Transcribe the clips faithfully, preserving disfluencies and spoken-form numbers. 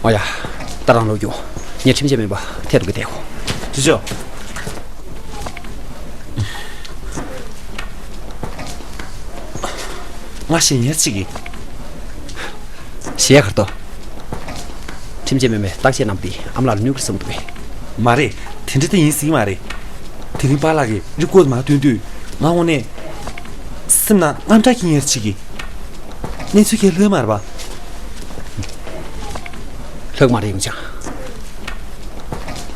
ཨ་ཡ། ད་རང་ལོག་རྒྱུག་ངས་ཁྲིམས་ཆད་མེད་པ་ཐད་རུ་གི་བསྡད་ཡོད། ཅི་ཅོ། ང་ཞེ་ཉེར་གཅིག་གི། ཞེ་ཡ་གར་ཏོ། ཁྲིམས་ཆད་མེད་པའི་བརྟག་དཔྱད་གནང་པ་འདི་ཨ་མ་ལགས་ལ་གནོད་ཀྱི་བསམ་འདུག་གས། མ་རེད། དེ་འདྲ་ད་ཡིན་སྲིད་ཀྱི་མ་རེད། དེ་རིང་པཱ་ལགས་ཀྱིས་རི་སྐོར་མར་ཐོན་དུས་ང་དངོས་གནས་སེམས་ནང་དངངས་སྐྲག་གི་ཉེར་གཅིག་གི། གནས་ཚུལ་གང་ཡང་ལྷོད་མ་རེད་པ། ལྷོད་མ་རེད་ཡོང་ཅང་།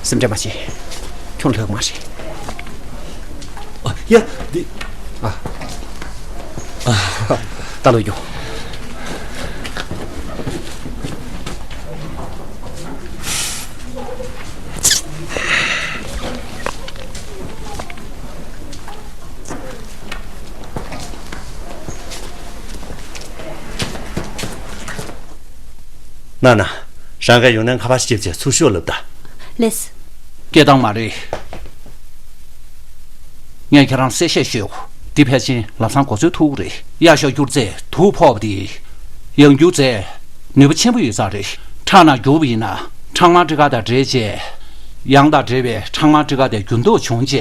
སེམས་ཁྲལ་མ་བྱེད། ཁྱོད་ལྷོད་མ་རེད། ཨ། ཡ། འདི། ཨ། ཨ། ད་ལོ་རྒྱུ། ན་ན། རང་ག་ཡོང་ན་ཁ་པར་ཞིག་བྱས་ཚུར་ཤོག་ལབ་ད། ལེས། སྐད་བཏང་མ་རེད། ངས་ཁྱེད་རང་གསལ་བཤད་ཞུ། འདི་ཕལ་ཆེར་ལམ་སང་གོ་ཚོད་ཐུག་གི་རེད། གཡའ་ཤོག་སྐྱུར་རྫས་དུག་ཕོག་པ་དེ། ཡང་སྐྱུར་རྫས་ནུས་པ་ཆེན་པོ་ཡོད་ས་རེད། ཁྲག་ནང་རྒྱུག་པ་ཡིན་ན་ཁྲག་དམར་སྤྲི་དཀར་དང་འདྲེས་བྱས། ཡང་དང་འདྲེས་པའི་ཁྲག་དམར་སྤྲི་དཀར་དེ་འགྱུར་ལྡོག་བྱུང་བྱས།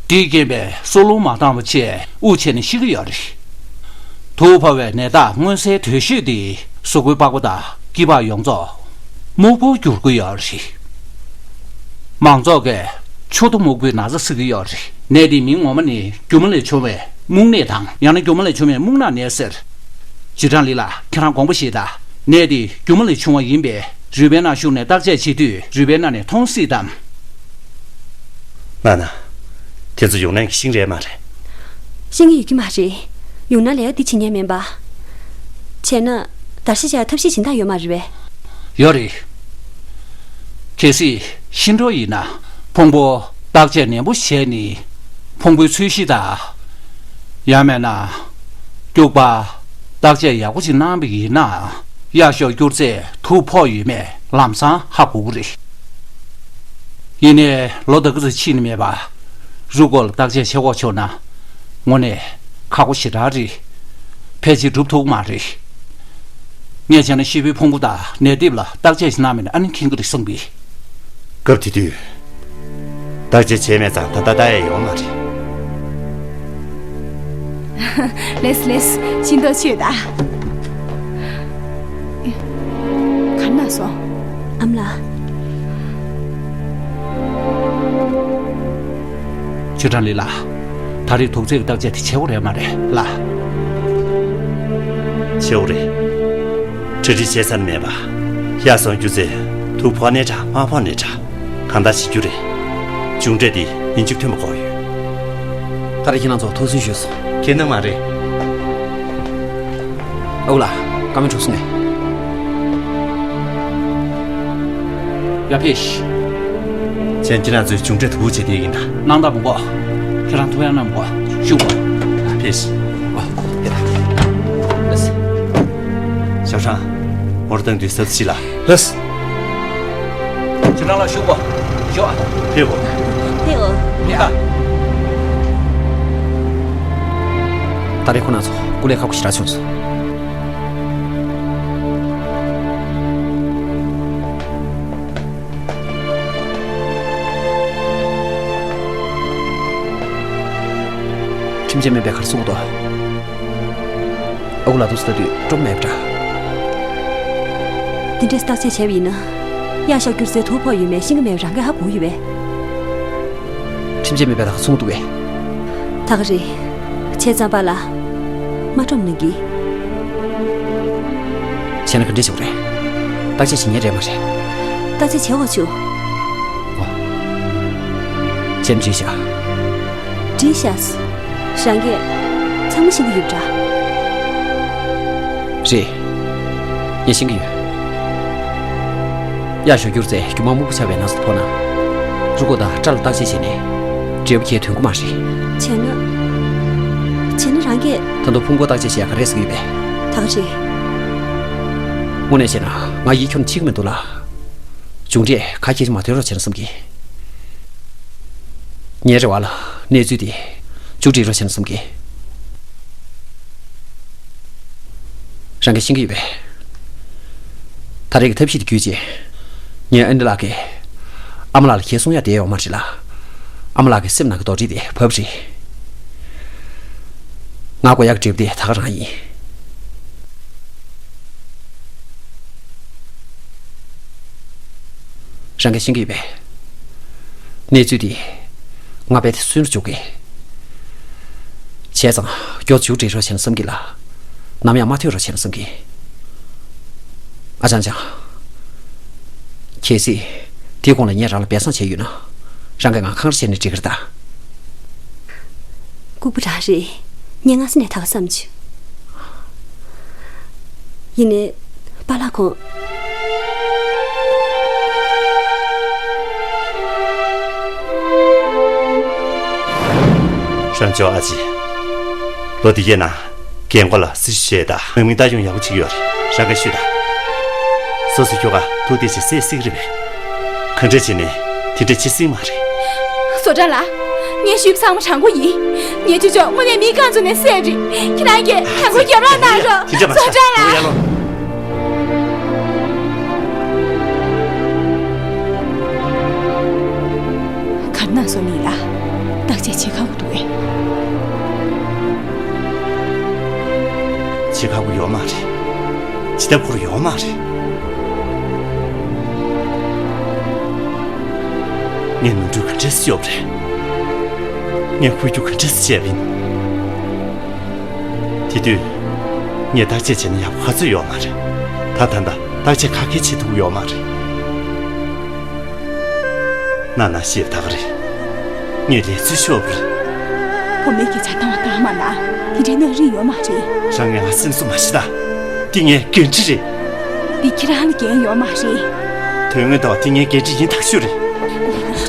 དེས་རྐྱེན་པས་སྲོག་རླུང་མ་འདང་བ་བྱས་དབུགས་ཆད་ནས་ཤི་གི་ཡོད་རེད། དུག་ཕོག་པའི་ནད་རྟགས་མངོན་གསལ་དོད་ཤོས་དེ་གཟུགས་པོའི་པགས་པ་དང་སྐྱི་པགས་ཡོངས་རྫོགས་སྨུག་པོར་འགྱུར་གྱི་ཡོད་རེད། མང་ཚོགས་ཀྱིས་མཆུ་ཏོ་སྨུག་པོའི་ན་ཚ་ཟེར་གྱི་ཡོད་རེད། ནད་འདི་མི་ངོ་མ་ནི་རྒྱུ་མ་ལས་བྱུང་བའི་སྨུག་ནད་དང་ཡང་ན་རྒྱུ་མ་ལས་བྱུང་བའི་སྨུག་ནག་ནད་ཟེར། རྗེས་དྲང་ལི་ལགས་ཁྱེད་རང་དགོངས་པ་བཞེས་དང་། ནད་འདི་རྒྱུ་མ་ལས་བྱུང་བ་ཡིན་པས་རུས་པའི་ནང་ཞུགས་ནས་བརྟག་དཔྱད་བྱེད་དུས་རུས་པའི་ནང་ནས་མཐོང་སྲིད་དམ། ན་ན། དེ་ཚོ་ཡོང་ནའི་ཤིང་རེད་མ་རེད། ཤེས་ཀྱི་ཡོད་ཀྱི་མ་རེད། ཡོང་ན་ལས་ཀ་འདི་བྱེད་མཁན་མིན་པ། བྱས་ན་བརྡར་ཤ་བཞག་ཐབས་ཤེས་གཞན་དག་ཡོད་མ་རེད་པས། ཡོད་རེད། གལ་སྲིད་ཤི་འགྲོ་ཡིན་ན་ཕུང་པོ་བརྟག་དཔྱད་ནན་པོ་བྱས་ནས་ཕུང་པོའི་ཚོས་གཞི་དང་། ཡང་མིན་ན། སྐྱུག་པ་བརྟག་དཔྱད་ཡག་པོ་ཅིག་གནང་བ་ཡིན་ན། གཡའ་ཤོག་སྐྱུར་རྫས་དུག་ཕོག་ཡོད་མེད་ལམ་སང་ཧ་གོ་གི་རེད། ཡིན་ནའི་ལོ་ད་ག་ཚོད་ཕྱིན་ནས་མེད་པ། རུས་སྐོར་ལ་བརྟག་དཔྱད་བྱེད་དགོས་བྱུང་ན། དངོས་གནས་ཁག་པོ་ཞེ་དྲག་རེད། ཕལ་ཆེར་འགྲུབ་ཐུབ་ཀྱི་མ་རེད། ངས་བྱས་ན་ཤི་བོའི་ཕུང་པོ་དང་ནད་རྡིབ་ལ་བརྟག་དཔྱད་ཞིག་གནང་མེད་ན་ཨ་ནི་མཁྱེན་གྱི་རེད་བསམ་གི། སྐབས་དེ་དུས། བརྟག་དཔྱད་བྱས་མེད་ཙང་ད་ལྟ་ལྟ་ཡས་ཡོད་མ་རེད། ལེས་ལེས། ཤིང་ཏོག་མཆོད་ད། ག་ན་སོང་། ཨ་མ་ལགས། ཆོས་གྲགས་ལི་ལགས། ད་རེས་དུག་རྫས་ཀྱི་བརྟག་དཔྱད་དེ་བྱེད་དགོས་རེད་མ་རེད་ལགས། བྱེད་དགོས་རེད། གྲ་སྒྲིག་བྱས་ཚར་མེད་པ། གཡའ་ཤོག་སྐྱུར་རྫས་དུག་ཕོག་ནའི་འདྲ་མ་ཕོག་ནའི་འདྲ། གང་ལྟར་བྱེད་རྒྱུ་རེད། མཇུག་འབྲས་འདི་ཉིན་གཅིག་ཐོན་པ་དགོས་ཡོད། ད་རེས་ཁྱེད་རང་ཚོ་ཐུགས་སུན་ཞུས་སོང་། ཁྱེད་རྣམས་མ་རེད། ཨ་ཁུ་ལགས། བཀའ་མོལ་གྲུབ་སོང་ངས། ཡ་ཕེབས་ཤིག། བྱས་ན་ཁྱེད་རང་ཚོའི་མཇུག་འབྲས་ཐུགས་ཁུར་བྱས་བསྡད་ཡིན་ད། གནང་དང་མི་དགོས། ཁྱེད་རང་ཐུགས་ཡང་གནང་མི་དགོས། བཞུགས་དགོས། ཡ་ཕེབས་ཤིག། ཨ། ཕེབས་ད། ལགས་སེ། ཞའོ་ཧྲང་། ངོ་ར་བཏང་དུས་ཟབ་ཅིག་ལ། ལགས་སེ། ཁྱེད་རང་ལ་བཞུགས་དགོས། བཞུགས་ཨ། ཕེབས་དགོས། ཕེབས་འོ། ཕེབས་ཨ། ད་རེས་ཁོང་རྣམ་ཚོ་སྐུ་ལས་ཁག་པོ་ཞེ་དྲག་བྱུང་སོང་། ཁྲིམས་ཆད་མེད་པའི་ག་རེ་གསུང་གི་འདུག། ཨ་ཁུ་ལགས་འདུག་སེ་ལྟ་དུས་སྤྲོ་པོ་མེད་པ་འདྲ། འདི་འདྲས་བརྟག་དཔྱད་བྱས་པ་ཡིན་ན། གཡའ་ཤོག་སྐྱུར་རྫས་དུག་ཕོག་ཡོད་མེད་ཤེས་ཀྱི་མེད་པ་རང་གིས་ཧ་གོ་གི་ཡོད་པས། ཁྲིམས་ཆད་མེད་པའི་ད་ག་གསུང་གི་འདུག་གས། ད་ག་རེད། བྱས་ཙང་པཱ་ལགས། མ་ཁྲོམ་གནང་གི། བྱས་ན་ག་འདྲས་བྱེད་དགོས་རེད། བརྟག་དཔྱད་བྱེད་མཁན་རེད་མ་རེད། བརྟག་དཔྱད་བྱེད་དགོས་བྱུང་། ཨོ། བྱས་ན་འགྲིག་ཤག། འགྲིག་ཤག། རང་གིས་ཚང་མ་ཤེས་ཀྱི་ཡོད་པ་འདྲ། རེད། ངས་ཤེས་ཀྱི་ཡོད། གཡའ་ཤོག་སྐྱུར་རྫས་རྒྱུ་མ་སྨུག་པོ་ཆགས་པའི་ན་ཚ་དེ་ཕོག་ན། རུས་སྐོར་དང་སྐྲ་ལ་བརྟག་དཔྱད་བྱས་ནས་འབྲས་བུ་གང་ཡང་ཐོན་གྱི་མ་རེད། བྱས་ན། བྱས་ན་རང་གིས། ད་དུང་ཕུང་པོ་བརྟག་དཔྱད་བྱེད་ཡག་ག་རེ་ཟེར་གྱི་ཡོད་པས། ད་ག་རེད། དངོས་གནས་བྱས་ན་ང་ཡིས་ཁྱོད་ལ་འཆི་གི་མི་འདུག་ལགས། མཇུག་འབྲས་ཁ་ཁྱེར་མ་ཐོན་རོགས་བྱས་ན་བསམ་གི། ངའི་རེ་བ་ལ་གནས་ཚུལ་དེ་མཇུག་སྒྲིལ་རོགས་བྱས་ན་བསམ་གི། རང་གིས་ཤེས་ཀྱི་ཡོད་པས། ད་རེས་ཀྱི་ཐབས་ཤེས་དེ་བརྒྱུད་རྗེས། ངས་ཨན་ཌི་ལགས་ཀྱིས་ཨ་མ་ལགས་ལ་ཁྱེད་གསུང་ཡ་བསྡད་ཡོད་མ་རེད་ལ། ཨ་མ་ལགས་ཀྱི་སེམས་ནང་གི་རྡོག་ཁྲེས་དེ་བབས་རེད། ང་དགོས་ཡག་འབྲས་བུ་དེ་ད་ག་རང་ཡིན། རང་གིས་ཤེས་ཀྱི་ཡོད་པས། གནས་ཚུལ་འདི་ང་རྦད་དེ་སུན་རུ་བཅུག་གི། བྱས་ཙང་མགྱོགས་མཇུག་སྒྲིལ་རོགས་བྱས་ན་བསམ་གི་ལ། ནམ་ཡང་མ་ཐོན་རོགས་བྱས་ན་བསམ་གི། ཨ་ཅང་ཅང་། གལ་སྲིད་དེའི་གོང་ལ་ངས་རང་ལ་སྦས་གསང་བྱས་ཡོད་ན། རང་གིས་ང་ཁེངས་སྐྱུང་བྱས་ནས་འགྲིག་གི་རེད་ད། ལྐུགས་པ་རང་རེད། ངས་སྔ་ས་ནས་ད་ག་བསམ་བྱུང་། ཡིན་ནའི། པཱ་ལགས་ཁོང་། རང་ཅོག་ཨ་ཅེ། ལོ་འདི་གའི་ནང་རྒན་གོག་ལ་སྲི་ཞུ་བྱས་དང་། ནང་མི་ལྟ་སྐྱོང་ཡག་པོ་བྱེད་ཀྱི་ཡོད་རེད། རང་གིས་ཤོད་དང་། སོ་སོའི་ཁྱོ་ག་ཐུག་བསྡད་བྱས་བསད་སྲིད་ཀྱི་རེད་པས། ག་འདྲ་བྱས་ནས་དེ་འདྲ་བྱེད་སྲིད་མ་རེད། བཟོ་གྲྭ་ལགས། ངས་ཞུས་པ་ཚང་མ་དྲང་པོ་ཡིན། ངའི་ཅོ་ཅོ་དངོས་གནས་མི་རྐང་བཙུགས་ནས་བསད་རེད། ཁྱེད་རང་གིས་དྲང་པོ་རྒྱབ་ལངས་གནང་རོགས། དེ་འདྲ་མ་བཟོ་གྲྭ་ལགས། ཡར་ལོངས། ག་རེ་གནང་སོང་ལི་ལགས། བརྟག་དཔྱད་བྱེད་ཁག་པོ་འདུག་གས། བྱེད་ཁག་པོ་ཡོད་མ་རེད། བྱེད་ཐབས་ཁོ་རང་ཡོད་མ་རེད། ངས་ནོར་འཁྲུལ་ག་འདྲས་སེ་ཤོར་བ་རེད། ངས་འཁུར་རྒྱུ་ག་འདྲས་སེ་བྱས་པ་ཡིན། དེ་དུས་ངས་བརྟག་དཔྱད་བྱས་ན་ཡག་པོ་ག་ཚོད་ཡོད་མ་རེད། ད་ད་ལྟ་བརྟག་དཔྱད་ག་གེ་བྱེད་ཐུབ་ཡོད་མ་རེད། ན་ན་ཤེས་ད་ག་རེད། ངས་ལས་ཚུལ་ཤོར་བ་རེད། བུ་མོས་སྐད་ཆ་བཏང་བ་བཏང་མ་ལ་དེ་འདྲའི་ནག་རིག་ཡོད་མ་རེད། རང་ངས་ང་སེམས་གསོ་མ་བྱེད་ད། འདི་ངའི་འགན་འཁྲི་རེད། འདི་ཁྱེད་རང་ལ་འགན་ཡོད་མ་རེད། དོན་དངོས་ཐོག་འདི་ངའི་འགན་འཁྲི་ཡིན་ཐག་ཆོད་རེད།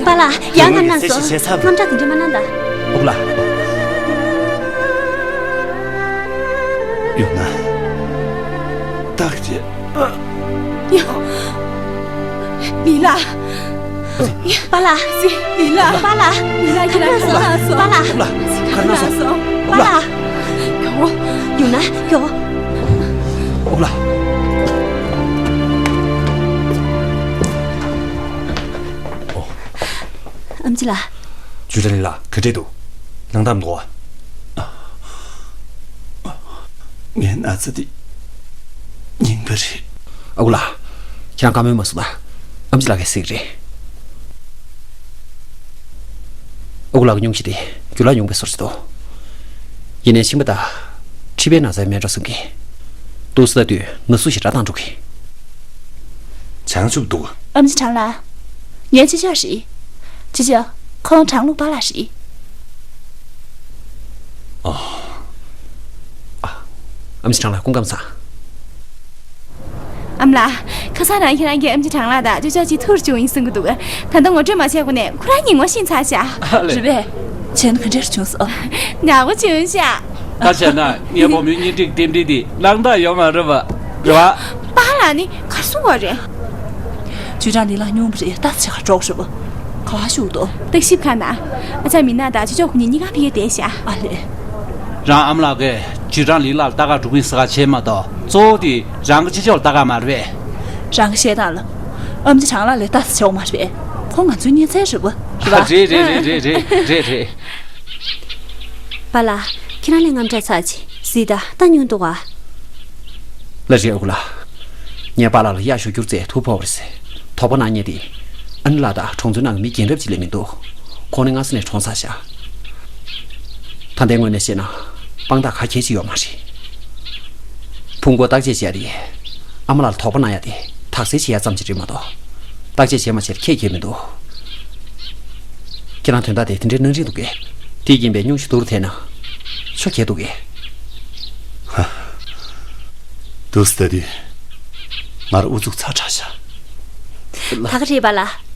པཱ་ལགས། ཡང་དོན་དངོས་ངས་གསལ་བཤད་བྱས་ཚར་བ་རེད། དངངས་སྐྲག་དེ་འདྲ་མ་གནང་ད། ཨོ་ལགས། ཡོང་ན། བརྟག་དཔྱད། ཡ། ལི་ལགས། པཱ་ལགས། ལི་ལགས། པཱ་ལགས། ལི་ལགས་ཁྱེད་རང་ག་ལ་སོང་། པཱ་ལགས། ག་ལ་སོང་། པཱ་ལགས། ཡོང་ན་ཡོང་། ཨོ་ལགས། ཨོ། ཨམ་ཆི་ལགས། ཅུས་ཀྲང་ལི་ལགས་ག་འདྲས་འདུག། སྣང་དག་མི་འདུག་ཨ། ངའི་ན་ཚ་འདི་རྙིང་པ་རེད། ཨ་ཁུ་ལགས། ཁྱེད་རང་བཀའ་མོལ་མ་གསུང་ད། ཨམ་ཆི་ལགས་ཀྱིས་ཟེར་གྱི་རེད། ཨ་ཁུ་ལགས་ཀྱི་སྙུང་གཞི་དེ་འགྱུར་ལྡོག་ཡོང་བའི་བཟོ་འདྲ་ཅིག་འདུག། ཡིན་ནའི་མཆིན་པ་དང་མཁྲིས་པའི་ན་ཚའི་སྨན་གྲོགས་ཟེར་གྱི། འདུག་སེ་ལྟ་དུས་ན་ཟུག་ཞེ་དྲག་བཏང་འགྲོ་གི། བྱང་ཆུབ་འདུག། ཨམ་ཆི་ཁྲང་ལགས། ངའི་ཅི་ཅག་རེད། ཅི་ཅག་ཁོང་ཁྲང་ལུག་པཱ་ལགས་རེད། ཨ། ཨ། ཨམ་ཆི་ཁྲང་ལགས་སྐུ་ཁམས་བཟང་། ཨ་མ་ལགས། ཁ་སང་རང་ཁྱེད་རང་གིས་ཨམ་ཆི་ཁྲང་ལགས་དང་ཅོ་ཅོ་གཅིག་ཐུག་རུ་བྱུང་ཡིན་གསུང་གི་འདུག། ད་ལྟ་ངོ་སྤྲོད་མ་བྱས་གོང་ནས་ཁོ་རང་གཉིས་ངོ་ཤེས་ཚར་ཤག། ཨ་ལེ། རེད་པས། བྱས་ན་ག་འདྲ་རུ་བྱུང་སོང་། ཡག་པོ་བྱུང་ཤག། ད་བྱས་ན་ངའི་བུ་མོའི་གཉེན་སྒྲིག་རྟེན་འབྲེལ་འདི་སྣང་དག་ཡོད་མ་རེད་པ། རེད་པ། པཱ་ལགས་ནི་ག་རེ་གསུང་བ་རེད། ཅུས་ཀྲང་ལི་ལགས་སྙུང་པ་རེད། ལྟ་ས་ཆ་ག་འགྲོ་གི་རེད་པ། ག་པར་བཞུགས་འདུག། བརྟག་ཞིབ་ཁང་ན། ཨ་ཅག་མི་ནག་དང་ཅོ་ཅོ་ཁོ་གཉིས་གཉིས་ཀ་ཕ་གིར་བསྡད་ཤག། ཨ་ལེ། རང་ཨ་མ་ལགས་ཀྱིས་ཅུས་ཀྲང་ལི་ལགས་ལ་ལྟ་ག་འགྲོ་གི་ཡིན་ཟེར་ག་བྱས་མ་གཏོགས། གཙོ་བོ་དེ་རང་གི་ཅོ་ཅོ་ལ་ལྟ་ག་མ་རེད་པས། རང་གིས་བཤད་སྟངས་ལ། ཨམ་ཆི་ཁྲང་ལགས་ལ་ལྟ་ས་ཆ་ཡོད་མ་རེད་པས། ཁོང་ང་ཚོའི་གཉེན་ཚན་རེད་པ། རེད་པ། རེད་རེད། པཱ་ལགས། ཁྱེད་རང་ལས་དངངས་སྐྲག་ཚར་ཅིག་གཟིགས་དང་། ད་སྙུང་འདུག་ག། ལགས་རེད་ཨ་ཁུ་ལགས། ངས་པཱ་ལགས་ལ་གཡག་ཞོ་སྐྱུར་རྩེད་ཐུག་ཕོག་པ་རེད་ཟེར། དོགས་པ་གནང་མཁན་དེ་ཨ་ནེ་ལགས་དང་གྲོང་ཚོའི་ནང་གི་མི་རྒན་རབས་ཅིག་ལས་མི་འདུག། ཁོང་ནི་སྔ་ས་ནས་གྲོངས་ཚར་ཤག། ད་ལྟའི་ངོས་ནས་བཤད་ན་དཔང་རྟགས་ག་གེ་ཅིག་ཡོད་མ་རེད། ཕུང་པོ་བརྟག་དཔྱད་བྱས་ཏེ་ཨ་མ་ལགས་ལ་དོགས་པ་གནང་ཡ་དེ་དག་སེལ་བྱེད་ཡ་ཙམ་ཅིག་རེད་མ་གཏོགས། བརྟག་དཔྱད་བྱས་མ་བྱས་ཁྱད་ཁྱད་མི་འདུག། ཁྱེད་རང་དོན་དག་དེ་དེ་འདྲའི་སྣང་རིང་འདུག་གས། དེ་ཡིན་པའི་སྙུང་གཞི་སྡུག་རུ་ཐེབས་ན་ཆོ་གས་འདུག་གས། ཧ། འདུག་སེ་ལྟ་དུས་ང་རང་ཨུ་ཚུགས་ཚ་དྲགས་ཤག། ད་ག་རེད་པཱ་ལགས།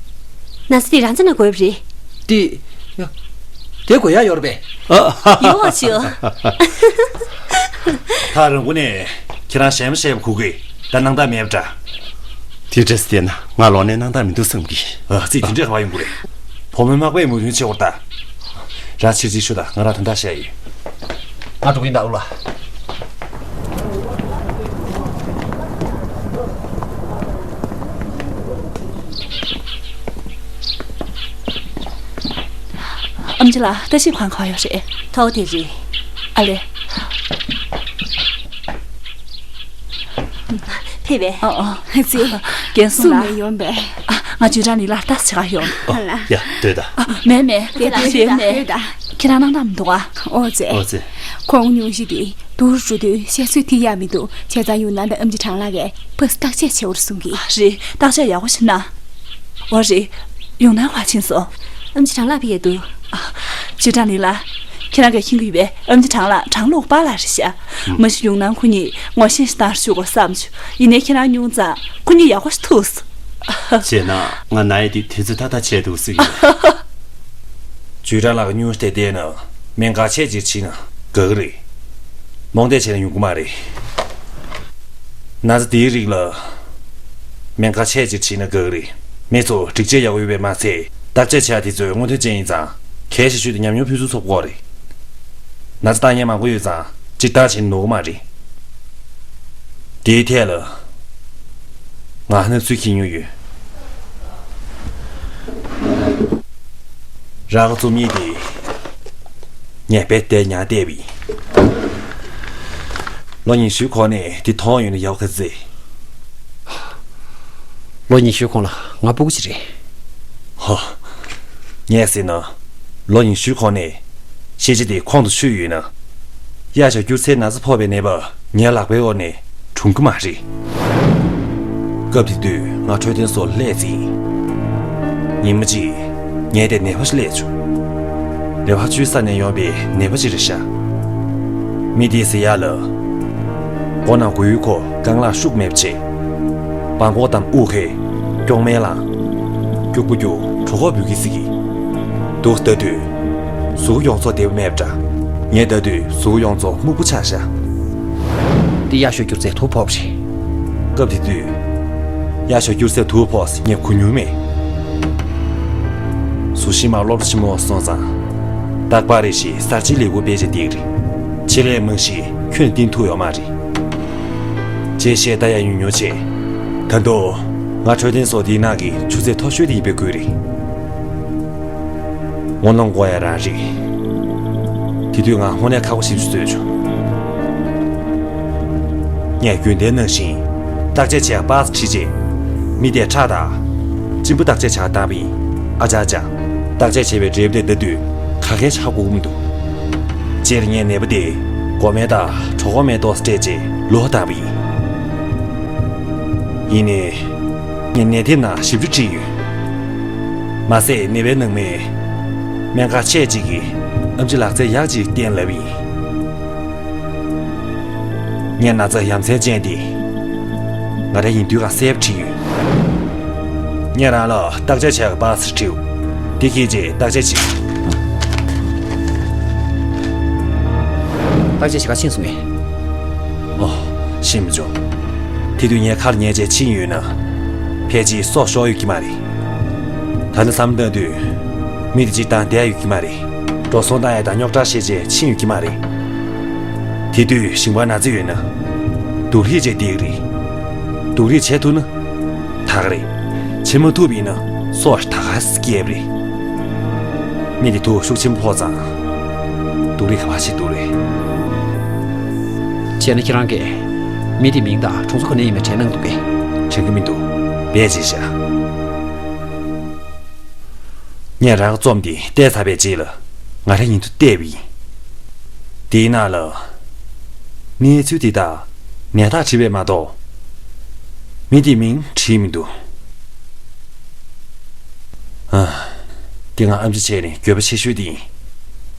ན་ཚ་དེ་རང་ཚོ་ན་འགོས་པ་རེད། དེ། ཡ། དེ་འགོས་ཡ་ཡོད་རེད་པས། ཡོད་ཤག། ད་རང་དགོས་ནས་ཁྱེད་རང་གཞན་མ་བཤད་པ་གོ་གི། ད་སྣང་དག་མེད་པ་འདྲ། དེ་འདྲ་སེ་བལྟས་ན་ང་ལོག་ནས་སྣང་དག་མི་འདུག་བསམ་གི། ཨ་ཙི། དེ་འདྲ་ག་པར་ཡོང་གི་རེད། བུ་མོའི་མག་པས་མོས་མཐུན་བྱེད་དགོས་རེད་ད། རང་ཕྱིར་རྩིས་ཞུ་དང་། ང་རང་དོན་དག་བཤད་ཡིན། ང་འགྲོ་གི་ཡིན་ད་ཨུ་ལགས། ལ་ལྟ་ཞིབ་ཁང་ག་པར་ཡོད་རེད། ཐོག་དེ་རེད། ཨ་ལེ། ཕེབས་པས། ཨ་ཨ། ཙི། རྒན་གསུང་ལ། སུ་མེད་ཡོང་པས། ཨ། ང་ཇུས་ཀྲང་ལི་ལ་ལྟ་ཞིབ་ག་ཡོང་། ཨོ། ལ། ཡ། སྡོད་ད། ཨ། མེད་མེད། དེ་ལ་ཞེ་མེད། སྡོད་ད། ཁྱེད་རང་སྣང་དག་མི་འདུག་ཨ། ཨོ་ཙི། ཨོ་ཙི། ཁོང་སྙུང་གཞི་དེ་དུར་འགྲོ་དུས་བཤད་སྲོལ་ཐིག་ཡག་མི་འདུག་བྱས་ཙང་ཡུང་ན་དང་ཨམ་ཆི་གྲང་ལགས་ཀྱིས་ཕར་བརྟག་དཔྱད་བྱེད་འོར་གསུང་གི། ཨ། རེད། བརྟག་དཔྱད་ཡག་པོ་ཞིག་གནང་། འོ་རེད། ཡུང་ན་ག་ཕྱིན་སོང་། ཨམ་ཆི་གྲང་ལགས་ཕ་གིར་འདུག་ཨ། ཇུས་ཀྲང་ལི་ལ། ཁྱེད་རང་གིས་མཁྱེན་གྱི་ཡོད་པས་ཨམ་ཆི་གྲང་ལགས་གྲང་ལུགས་པཱ་ལགས་རེད་ཤག་མ་གཞི་ཡུང་ན་ཁོ་གཉིས་ངོ་ཤེས་ཤིག་བཏང་ཞུ་དགོས་བསམ་བྱུང་། ཡིན་ནའི་ཁྱེད་རང་སྙུང་ཙང་ཁོ་གཉིས་ཡག་པོ་ཞིག་ཐུག་སོང་། བྱས་ན་ང་ན་ཡི་དེ་དུས་ཚོད་ཏག་ཏག་ཆད་འདུག་ཟེར་གྱི་ཡོད། ཇུས་ཀྲང་ལགས་ཀྱིས་སྙུང་གཞི་དེ་བལྟས་ན་སྨན་ཁང་ཆེད་ཅིག་ཕྱིན་ན་དགའ་གི་རེད། རྨོངས་དད་བྱས་ན་ཡོང་གི་མ་རེད། ན་ཚ་དེའི་རིགས་ལ་སྨན་ཁང་ཆེད་ཅིག་ཕྱིན་ན་དགའ་གི་རེད། མི་ཚོ་སྒྲིག་ཆས་ཡག་པོ་ཡོད་པས་མ་ཚད་བརྟག་དཔྱད་བྱ་ཡ་དེ་ཚོ་སྔོན་ཐོན་ཅན་ཡིན་ཙང་གལ་ཆེ་ཤོས་དེ་ཉམས་མྱོང་ཕུན་སུམ་ཚོགས་པ་དགོས་རེད། ན་ཚ་བཏང་མཁན་མང་པོ་ཡོད་ཙང་སྤྱིར་བཏང་བྱས་ནོར་གི་མ་རེད། དེའི་ཐད་ལ་ང་སྣང་ཚུལ་མཁྱེན་མྱོང་ཡོད། རང་གི་རྩོམ་ཡིག་དེ་ངས་རྦད་དེ་ཉར་བལྟས་པ་ཡིན། ལོ་ཉི་ཤུའི་གོང་ནས་དེ་མཐོང་ཡོད་ན་ཡག་པོ་ག་ཚོད། ལོ་ཉི་ཤུའི་གོང་ལ་ང་སྤུ་གུ་ཅིག་རེད། ཧོ། ངས་ཟེར་ན། ལོ་ཉི་ཤུའི་གོང་ནས་ཤེས་བྱ་དེ་ཁོང་དུ་ཆུད་ཡོད་ན། གཡག་ཞའི་སྐྱུར་རྩི་ན་ཚ་ཕོག་པའི་ནད་པ་ངའི་ལག་པའི་འོག་ནས་གྲོངས་ཀྱི་མ་རེད། སྐབས་དེ་དུས་ང་འཕྲོད་བསྟེན་སོགས་སླེབས་ཚེ། ཉིན་མ་གཅིག་ངའི་དེར་ནད་པ་ཞིག་སླེབས་བྱུང་། རེ་བ་བཅོལ་ས་ནས་ཡོང་བའི་ནད་པ་ཅིག་རེད་ཤག་མི་དེས་ཟེར་ཡག་ལ། མགོ་ནང་མགོ་ཡུ་ཁོ་རྐང་ལག་ཤུགས་མེད་པ་བྱས། སྦྲང་ཁོག་དང་དབུགས་ཧལ། སྐྱོག་མེ་ལངས། སྐྱུག་པོ་སྐྱུག་གྲོད་ཁོག་འབུད་ཀྱིན་ཟེར་གི། དུག་ལྟ་དུས། གཟུགས་ཡོངས་རྫོགས་བདེ་པོ་མེད་པ་འདྲ། ངས་ལྟ་དུས་གཟུགས་ཡོངས་རྫོགས་སྨུག་པོ་ཆགས་ཤག་འདི་གཡག་ཞའི་སྐྱུར་རྩིས་དུག་ཕོག་པ་རེད། སྐབས་དེ་དུས། གཡག་ཞའི་སྐྱུར་རྩིས་དུག་ཕོག་ཟེར་ངས་གོ་མྱོང་མེད། གཟུགས་ཞན་མ་སློབ་གྲྭ་ཆེན་མོ་སོང་ཙང་། རྟག་པར་རེ་ཞིག་གསར་བརྗེའི་ལས་འགུལ་སྤེལ་བྱས་བསྡད་ཀྱི་རེད། ཆེད་ལས་རྨང་གཞི་ཁྱོན་ནས་བཏིང་ཐུབ་ཡོད་མ་རེད། ཅེས་བཤད་ལྟ་ཡ་ཉུང་ཉུང་བྱས། ད་དུང་། ང་འཕྲོད་བསྟེན་སོགས་འདིའི་ནང་གི་ཆུ་ཚད་མཐོ་ཤོས་དེ་ཡིན་པའི་ཁུལ་རེད། ངོ་གནོང་དགོས་ཡ་རང་རེད། དེ་དུས་ང་དངོས་གནས་ཁག་པོ་ཞེ་པོ་ཅིག་བཟོས་བྱུང་། ངས་རྒྱུན་ལྡན་ནང་བཞིན། བརྟག་དཔྱད་བྱེད་ཡ་པཱ་སི་ཁྲིད་རྗེས། མི་དེར་ཁྲག་དང་། གཅིན་པ་བརྟག་དཔྱད་བྱ་བཏང་བ་ཡིན། ཨ་ཅག་ཅག་བརྟག་དཔྱད་བྱས་པའི་འབྲས་བུ་དེ་ལྟ་དུས་ག་གས་ཧ་གོ་གི་མི་འདུག་སྤྱིར་ངས་ནད་པ་དེ་མགོ་མེ་དང་གྲོད་ཁོག་མེ་ཏོག་ཙམ་སྤྲད་རྗེས་ལོག་བཏང་བ་ཡིན། ཡིན་ནའི། ངས་ནད་དེབ་ནང་ཞིབ་ཕྲ་བྲིས་ཡོད། མ་ཟད་ནད་པའི་ནང་མིས་སྨན་ཁང་ཆེད་ཅིག་གིས་ཨམ་ཆི་ལག་རྩལ་ཡག་ཅིག་བསྟན་ལབ་ཡིན། ངས་ན་ཚ་ཡ་མཚན་ཅན་དེ་ང་རང་ཡིན་དུས་ག་གསལ་པོ་བྲིས་ཡོད། ངས་རང་ལ་བརྟག་དཔྱད་བྱེད་པ་སི་བྲིའུ། དེ་ཁྱེད་ཀྱིས་བརྟག་དཔྱད་བྱེད། བརྟག་དཔྱད་བྱེད་ག་ཕྱིན་སོང་ངས། ཨོ། ཕྱིན་མི་བྱུང་། དེ་དུས་ངས་ཁར་ཉལ་བྱས་ཕྱིན་ཡོད་ན། ཕལ་ཆེར་སྲོག་ཤོར་ཡོད་ཀྱི་མ་རེད། ད་ནི་བསམ་བློ་བཏང་དུས། མི་དེ་སྤྱིར་བཏང་བསྡད་ཡོད་ཀྱི་མ་རེད། འགྲོ་སོང་བཏང་ཡ་དང་རྙོག་དྲ་བཤད་བྱས་ཕྱིན་ཡོད་ཀྱི་མ་རེད། དེ་དུས་ཞིང་པར་ན་ཚ་ཡོད་ན། སྡུག་རུས་བྱས་བསྡད་ཀྱི་རེད། སྡུག་རུས་བྱས་ཐུབ་ན། ད་ག་རེད། བྱེད་མ་ཐུབ་པ་ཡིན་ན་སྲོག་ད་ག་སྐྱེལ་བ་རེད། མི་དེ་དུག་ཤུགས་ཆེན་པོ་ཕོག་ཙང་། སྡུག་རུས་ག་པར་བྱེད་ཐུབ་རེད། བྱས་ན་ཁྱེད་རང་གིས་མི་དེའི་མིང་དང་གྲོང་ཚོ་ག་ནས་ཡིན་མིན་དྲན་གནང་འདུག་གས། དྲན་གྱི་མི་འདུག་རྦད་བྱས་བཞག་ངས་རང་རྩོམ་དེ་བལྟས་ཚར་བའི་རྗེས་ལ་ང་རང་ཉིད་དུ་བལྟས་པ་ཡིན། དེའི་ནང་ལ། གནས་ཚུལ་དེ་དག་ནད་རྟགས་བྲིས་པས་མ་གཏོགས། མི་དེའི་མིང་བྲིས་མི་འདུག་ཨ། དེ་ང་ཨམ་ཆི་བྱས་ནས་འགྱོད་པ་ཆེ་ཤོས་དེ་ཡིན།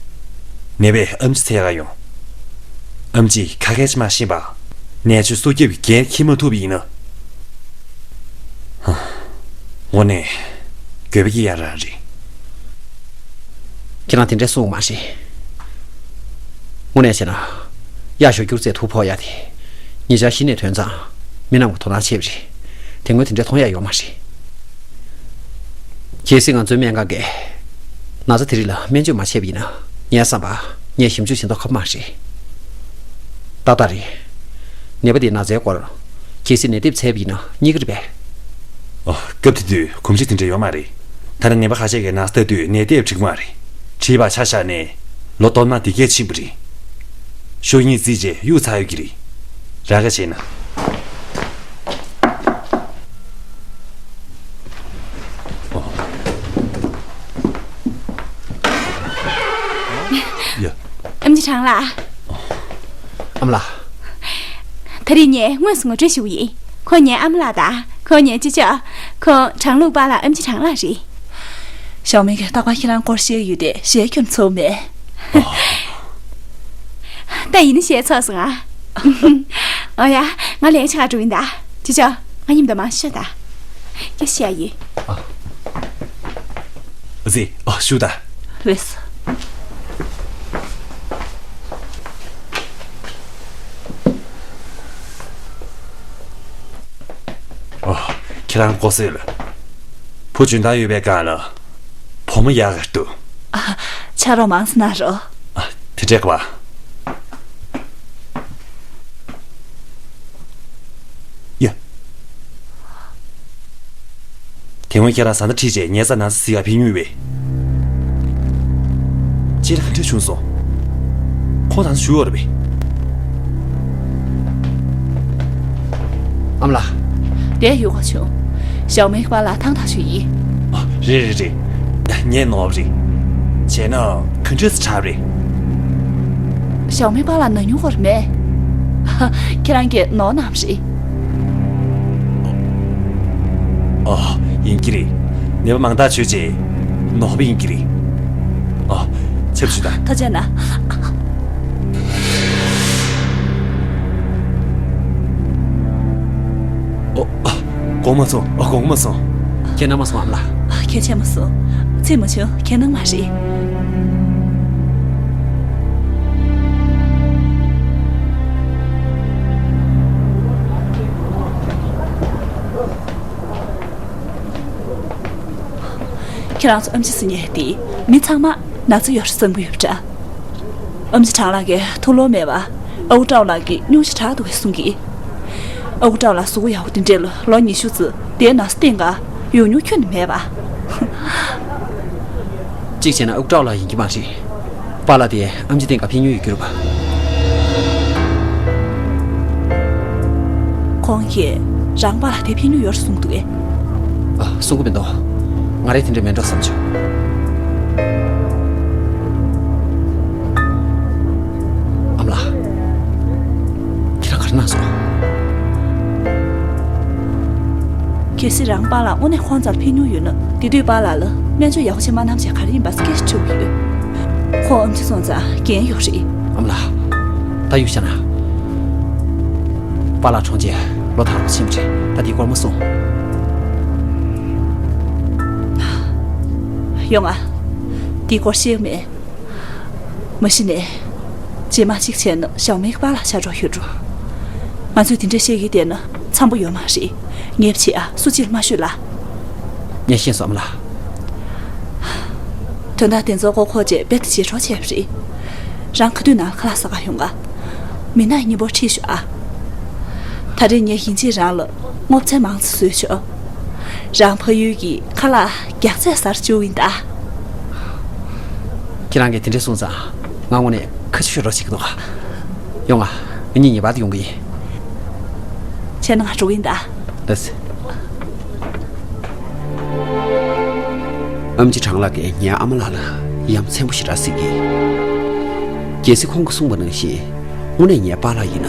ནད་པས་ཨམ་ཆི་འཚོལ་ག་ཡོང་། ཨམ་ཆིས་ག་གས་ཅི་མ་ཤེས་པ། ནད་བཅོས་སྲོག་སྐྱོབ་ཀྱི་འགན་འཁྱེར་མ་ཐུབ་པ་ཡིན་ན། ཧ། དངོས་གནས། འགྱོད་པ་སྐྱེ་ཡ་རང་རེད། ཁྱེད་རང་དེ་འདྲས་གསུང་མ་རེད། དངོས་གནས་བྱས་ན། གཡག་ཞའི་སྐྱུར་རྩིས་དུག་ཕོག་ཡ་དེ། ཉེ་ཆར་གཞི་ནས་ཐོན་ཙང་། མི་རྣམས་ཀྱི་དོ་སྣང་ཆེ་བ་རེད། དེ་སྔོན་དེ་འདྲས་མཐོང་ཡ་ཡོད་མ་རེད། གལ་སྲིད་ང་ཚོའི་སྨན་ཁང་གིས། ན་ཚ་དེ་རིགས་ལ་སྨན་བཅོས་མ་བྱས་པ་ཡིན་ན། ངའི་བསམ་པར། ངས་ཞིབ་འཇུག་བྱེད་མདོག་ཁ་པོ་མ་རེད། ཏག་ཏག་རེད། ནད་པ་དེའི་ན་ཚའི་སྐོར། གལ་སྲིད་ནད་དེབ་འཚོལ་བ་ཡིན་ན་རྙེད་ཀྱི་རེད་པས། ཨོ། སྐབས་དེ་དུས་གོམས་གཤིས་དེ་འདྲ་ཡོད་མ་རེད། ཐ་ན་ནད་པ་ཁ་ཤས་ཀྱིས་ན་ཚ་ལྟ་དུས་ནད་དེབ་བྲིས་ཀྱི་མ་རེད། དེ་བ་ཆ་བཞག་ནས་ལོ་སྟོད་མ་དེ་གས་ཕྱིན་པ་རེད། ཤོག་ངས་རྩིས་བྱས་གཡུག་ཚར་ཡོད་ཀྱི་རེད། ར་ག་བྱས་ན། ཨོ། ཡ། ཨེམ་ཆི་ཁྲང་ལགས། ཨ་མ་ལགས། ད་རེས་ངས་དངོས་སུ་ངོ་སྤྲོད་ཞུ་གི་ཡིན། ཁོང་ངའི་ཨ་མ་ལགས་དང་ཁོང་ངའི་ཅི་ཅག་ཁོང་ཁྲང་ལུག་པཱ་ལགས་ཨེམ་ཆི་ཁྲང་ལགས་རེད། ཞའོ་མེ་གིས་རྟག་པར་ཁྱེད་རང་སྐོར་བཤད་ཡོད་དེ་བཤད་རྒྱུར་ཚོར་མེད། ད་ཡིན་ན་བཤད་ཚར་སོང་ཨ། ཨོ་ཡ། ང་ལས་ཆག་འགྲོ་ཡིན་ད། ཅི་ཅག་ང་མཉམ་དུ་མ་ཤོད་ད། ཡ་བཤད་ཡིན། ཨ་ཙི། ཨ་ཞུ་ད། ལེས། ཨོ། ཁྱེད་རང་ལྐོག་གསོད་ལ། བུ་འཇོན་ཐང་ཡོད་པའི་སྒང་ལ། བུ་མོ་ཡག་ག་འདུག་ཨ། ཕྱག་རོགས་མང་ཙམ་གནང་རོགས། ཨ། དེ་འདྲས་ག་བ། ཡ། དེ་སྔོན་ཁྱེད་རང་བཟའ་ཟླ་ཁྲིད་བྱས་ཉལ་ས་ན་ཚ་ཟིག་ག་ཕེབས་མྱོང་ཡོད་པས། ཅི་ལ་ག་འདྲ་བྱུང་སོང་། ཁོང་དང་ཞུ་བར་བས། ཨ་མ་ལགས། བསྡད་ཡོད་ག་བྱུང་། ཞའོ་མེ་པཱ་ལགས་ཐང་ཐག་ཆོད་ཡིན། ཨ། རེད་རེད་རེད། ངས་ནོར་བ་རེད། བྱས་ན་ག་འདྲས་སེ་དྲག་རེད། ཞའོ་མེ་པཱ་ལགས་ན་མྱོང་བ་མེད། ཁྱེད་རང་གིས་ནོར་གནང་བ་རེད། ཨོ། ཡིན་གྱི་རེད། ནད་པ་མང་དག་བྱོས་རྗེས་ནོར་བ་ཡིན་གྱི་རེད། ཨོ། ཆབ་ཞུ་དང་། ཐུགས་རྗེ་གནང་། ཨོ། དགོངས་མ་ཚོམས། ཨོ། དགོངས་མ་ཚོམས། ཁྱེད་གནང་མ་སོང་ཨ་མ་ལགས། ཁྱེད་ཆེ་མ་སོང་། ཚིག་མ་བྱུང་། ཁྱེད་གནང་མ་རེད། ཁྱེད་རང་ཚོ་ཨེམ་ཆི་ཟེར་མཁན་དེ་མི་ཚང་མ་ན་ཚ་ཡོད་བསམ་གྱི་ཡོད་པ་འདྲ། ཨེམ་ཆི་ཁྲང་ལགས་ཀྱིས་ཐུགས་བློ་མེད་པ། ཨ་ཁུ་ཀྲའོ་ལགས་ཀྱིས་སྙུང་གཞི་དྲག་འདུག་གསུང་གི། ཨ་ཁུ་ཀྲའོ་ལགས་གཟུགས་པོ་ཡག་པོ་དེ་འདྲས་ལ་ལོ་ཉི་ཤུ་ཙམ་དེའི་ན་ཚ་སྟེང་ག་ཡོང་མྱོང་ཁྱོན་ནས་མེད་པ། གཅིག་བྱས་ན་ཨ་ཁུ་ཀྲའོ་ལགས་ཡིན་གྱི་མ་རེད། པཱ་ལགས་དེ་ཨེམ་ཆི་སྟེང་ག་ཕེབས་མྱོང་ཡོད་ཀྱི་རེད་པ། ཁོང་གིས་རང་པཱ་ལགས་དེ་ཕེབས་མྱོང་ཡོད་རེད་གསུངས་འདུག་གས། ཨ། གསུང་གི་མི་འདུག་ང་རས་དེ་འདྲ་མིན་འགྲོ་བསམ་བྱུང་། ཨ་མ་ལགས། ཁྱེད་རང་ག་རེ་གནང་སོང་། གལ་སྲིད་རང་པཱ་ལགས་དངོས་གནས་ཁོང་རྩར་ཕེབས་མྱོང་ཡོད་ན། དེ་དུས་པཱ་ལགས་ལ་སྨན་བཅོས་ཡག་པོ་ཞིག་མ་གནང་བྱས་ག་རེ་ཡིན་པ་སྐད་ཆ་དྲི་དགོས་ཡོད། ཁོང་ཨེམ་ཆི་སོང་ཙང་འགན་ཡོད་རེད། ཨ་མ་ལགས། ད་ཡོད་ཤག་ན། པཱ་ལགས་གྲོངས་རྗེས་ལོ་ཐག་རིང་པོ་ཕྱིན་པ་རེད། ད་འདི་སྐོར་མ་གསུང་། ཡོང་ང་། འདི་སྐོར་ཤེས་ཀྱི་མེད། མ་གཞི་ནས། རྗེས་མ་གཅིག་བྱས་ན་ཞའོ་མེ་གི་པཱ་ལགས་ཆགས་འགྲོ་ཡོད་འགྲོ། ང་ཚོས་དེ་འདྲ་བཤད་ཀྱི་བསྡད་ན་འཚམ་པོ་ཡོད་མ་རེད། ངས་བྱེད་ཨ། སུ་གཅིག་ལ་མ་ཤོད་ལ། ངས་ཤེས་སོང་ཨ་མ་ལགས། དོན་དག་དེ་ཚོ་ཀོ་ཁོ་ཅེས་རྦད་དེ་བྱེད་གྲོགས་བྱས་པ་རེད། རང་ག་དུས་ནང་ལ་ཁ་ལག་ཟ་ག་ཡོང་ག་མི་ནག་གཉིས་པོ་ཁྲིད་ཤོག་ཨ། ད་རེས་ངས་ཡིན་གཅིག་རང་ལ་སྔོ་ཚལ་མང་ཙམ་བཟོས་ཆོག་རང་ཕ་ཡུལ་གྱི་ཁ་ལག་རྒྱགས་ཚད་ཟ་རུ་བཅུག་ཡིན་ད། ཁྱེད་རང་གིས་དེ་འདྲས་གསུངས་ཙང་ང་དངོས་གནས་ཁ་ཆུ་ཤོར་རོགས་བྱེད་ཀྱི་འདུག་ཡོང་ང་། ངེད་གཉིས་ངེས་པར་དུ་ཡོང་གི་ཡིན། བྱས་ན་ང་འགྲོ་གི་ཡིན་ད། ལགས་སེ། ཨེམ་ཆི་ཁྲང་ལགས་ཀྱིས་ངའི་ཨ་མ་ལགས་ལ་ཡ་མཚན་པོ་ཞེ་དྲག་གཟིགས་ཀྱི། གལ་སྲིད་ཁོང་གིས་གསུངས་པ་ནང་བཞིན་དངོས་གནས་ངའི་པཱ་ལགས་ཡིན་ན།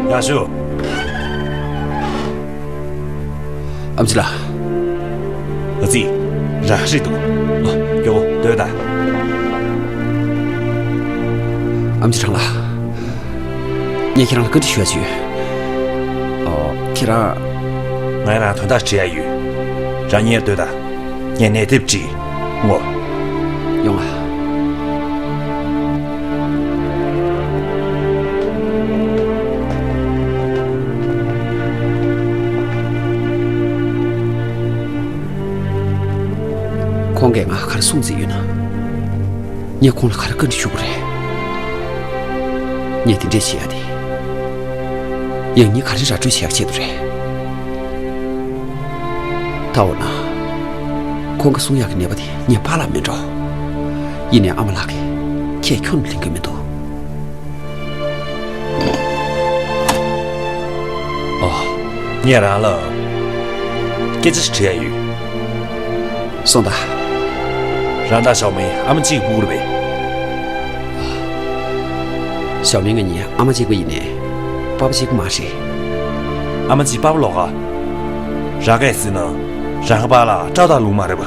ཡག་ཤོས། ཨེམ་ཆི་ལགས། ཨ་ཙི། ར་རེད་འདུག་ཨ། མགྱོགས་པོ་སྡོད་དང་། ཨེམ་ཆི་ཁྲང་ལགས། ངས་ཁྱེད་རང་ལ་བཀའ་འདྲི་ཞུ་ཡ་ཅིག་ཡོད། ཨོ། ཁྱེད་རང་། ང་རང་དོན་དག་དྲི་ཡ་ཡོད། རང་ཉལ་སྡོད་དང་། ངས་ནས་དེབ་བྲིས། ངོ་། ཡོང་ང་། ཁོང་གིས་ང་ག་རེ་གསུངས་བརྩིས་ཡོད་ན། ངས་ཁོང་ལ་ག་རེ་བཀའ་འདྲི་ཞུ་དགོས་རེད། ངས་དེ་འདྲས་བྱེད་ཡ་དེ། ཡང་སྙིང་ག་རེ་ར་སྤྲོད་བྱེད་ཡ་ཆེད་དུ་རེད། ད་ ལྟ་འོ་ན། ཁོང་གིས་གསུང་ཡག་གི་ནད་པ་དེ་ངའི་པཱ་ལགས་མིན་འགྲོ། ཡིན་ནའི་ཨ་མ་ལགས་ཀྱིས་ཁྱེད་ཁྱོན་ནས་ལེན་གྱི་མི་འདུག་ཨོ། ངས་རང་ལ་སྐད་ཆ་ཞིག་དྲི་ཡ་ཡོད། གསུངས་དང་། རང་དང་ཞའོ་མིང་ཨ་མ་གཅིག་གི་སྤུ་གུ་རེད་པས། ཞའོ་མིང་ང་གཉིས་ཨ་མ་གཅིག་པ་ཡིན་ནའི་པ་ཕ་གཅིག་པ་མ་རེད། ཨ་མ་གཅིག་པ་ཕ་ལོགས་ཀ་རང་གིས་ཟེར་ན་རང་གི་པཱ་ལགས་སྐྲ་དང་ལུང་མ་རེད་པ།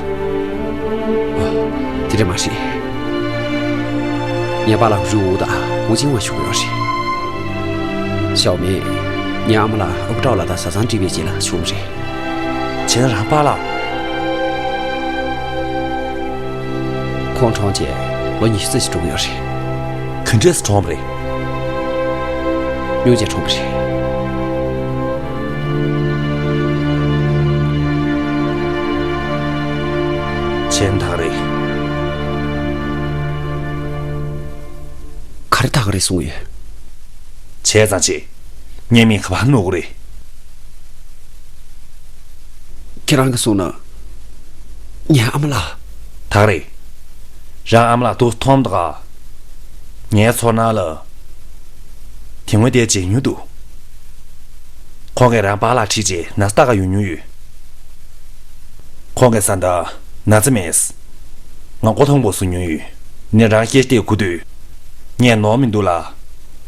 དེ་འདྲ་མ་རེད། ངའི་པཱ་ལགས་རུས་དབུ་དང་དབུ་ཅན་བ་ཞུ་གི་ཡོད་རེད། ཞའོ་མིང་ངའི་ཨ་མ་ལགས་ཨ་ཁུ་ཀྲའོ་ལགས་དང་བཟའ་ཚང་འགྲིག་པའི་རྗེས་ལ་བྱུང་བ་རེད། བྱས་ན་རང་པཱ་ལགས། ཁོང་གྲོངས་རྗེས་ལོ་ཉི་ཤུ་རྩ་གཅིག་འགྲོ་གི་ཡོད་རེད། ག་འདྲས་སེ་གྲོངས་པ་རེད། སྙུང་རྗེས་གྲོངས་པ་རེད། བྱས་ན་ཐག་རེད། ག་རེ་ཐག་རེད་གསུང་གི་ཡོད། བྱས་ཙང་བྱས། ངའི་མིང་ག་པར་ནོར་གི་རེད། ཁྱེད་རང་གིས་གསུངས་ན། ངའི་ཨ་མ་ལགས། ཐག་རེད། རང་ཨ་མ་ལགས་ཏོག་ཙམ་མཐོང་དང་། ངའི་ཚོར་སྣང་ལ། དེ་སྔོན་དེ་མཇལ་མྱོང་འདུག་ཁོང་གིས་རང་པཱ་ལགས་ཁྲིད་བྱས་ན་ཚ་ལྟ་ག་ཡོང་མྱོང་ཡོད། ཁོང་གིས་ཟ་འདྲ་ན་ཚ་མེད། ང་མགོ་ཐོན་པོ་བཟོ་མྱོང་ཡོད། ནི་རང་སྐད་ཆ་དེ་གོ་དུས། ངས་ནོར་མི་འདུག་ལ།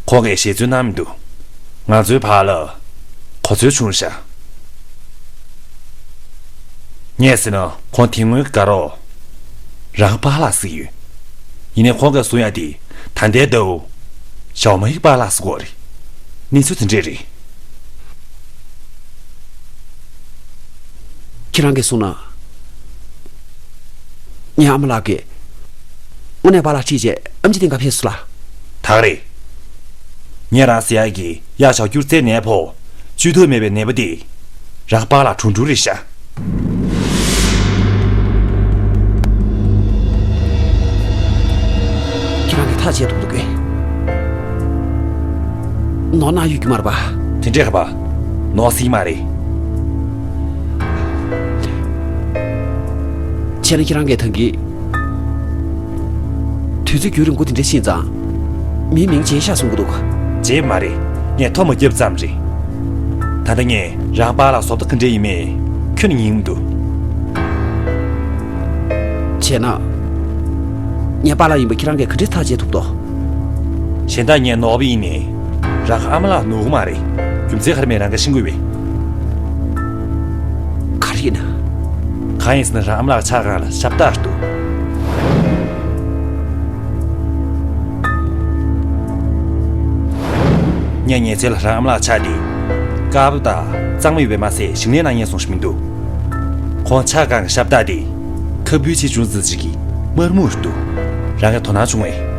ཁོང་གིས་ཞལ་རྩོད་གནང་མི་འདུག་ང་ཚོའི་བར་ལ་གོ་འཛོལ་བྱུང་ཤག་ངས་ཟེར་ན་ཁོང་དེ་སྔོན་གྱི་དགའ་རོགས་རང་པཱ་ལགས་ཟེར་གྱི་ཡོད། ཡིན་ནའི་ཁོང་གིས་གསུང་ཡ་དེ་ད་ལྟའི་ཟླ་བོ་ཞའོ་མའི་པཱ་ལགས་ཟེར་གྱི་ཡོད་རེད། གནས་ཚུལ་དེ་འདྲས་རེད། ཁྱེད་རང་གིས་གསུངས་ན། ངའི་ཨ་མ་ལགས་ཀྱིས་དངོས་གནས་པཱ་ལགས་ཁྲིད་བྱས་ཨེམ་ཆི་སྡིངས་ཀ་ཕེབས་སོང་ལགས། ཐག་རེད། ངས་རང་ཟེར་ཡག་གི་གཡག་ཞག་སྐྱུར་རྩའི་ནད་ཕོག་བཅོས་ཐབས་མེད་པའི་ནད་པ་དེ་རང་པཱ་ལགས་གྲོངས་གྲོངས་རེད་ཤག་ཁྱེད་རང་གིས་ཐག་བཅད་ཐུབ་འདུག་གས། ནོར་གནང་ཡོད་རྒྱུ་མ་རེད་པ། དེ་འདྲས་ཁ་པ། ནོར་སྲིད་མ་རེད། བྱས་ན་ཁྱེད་རང་གིས་ད་གིན་དུས་ཚོད་རྒྱུན་རིང་པོ་དེ་འདྲ་ཕྱིན་ཙང་། མིའི་མིང་བརྗེད་ཤག་གསུང་གི་འདུག་བརྗེད་མ་རེད། ངས་ཐོ་མ་བརྒྱབ་ཙམ་རེད། ད་ལྟ་ངས་རང་པཱ་ལགས་བཟོ་ལྟ་ག་འདྲ་ཡིན་མིན་ཁྱོན་ནས་ངེས་མི་འདུག་བྱས་ན། ངའི་པཱ་ལགས་ཡིན་པ་ཁྱེད་རང་གིས་ག་འདྲས་ཐག་བཅད་ཐུབ་དོ། གཞན་དག་ངས་ནོར་བ་ཡིན་ནའི། རང་གི་ཨ་མ་ལགས་ནོར་གི་མ་རེད། རྒྱུ་མཚན་ག་རེ་མེད་རང་གིས་ཤེས་ཀྱི་ཡོད་པས། ག་རེ་ཡིན་ན། གང་ཡིན་ཟེར་ན་རང་ཨ་མ་ལགས་ཕྱག་སྒང་ལ་ཤ་སྟག་འདུག་ངས་ཉེ་ཚན་ལ་རང་ཨ་མ་ལགས་ཕྱག་དེ། དཀར་པོ་དང་གཙང་མ་ཡོད་པས་མ་ཟད་ཞིམ་ལས་གནང་མཁན་སོང་ཞིག་མི་འདུག་ཁོང་ཕྱག་སྒང་གི་ཤ་སྟག་དེ། ཁ་འབུས་ཆེ་ཆུང་ཙམ་ཅིག་གིས་དམར་སྨུག་འདུག་རང་གིས་དོ་སྣང་བྱུང་བས།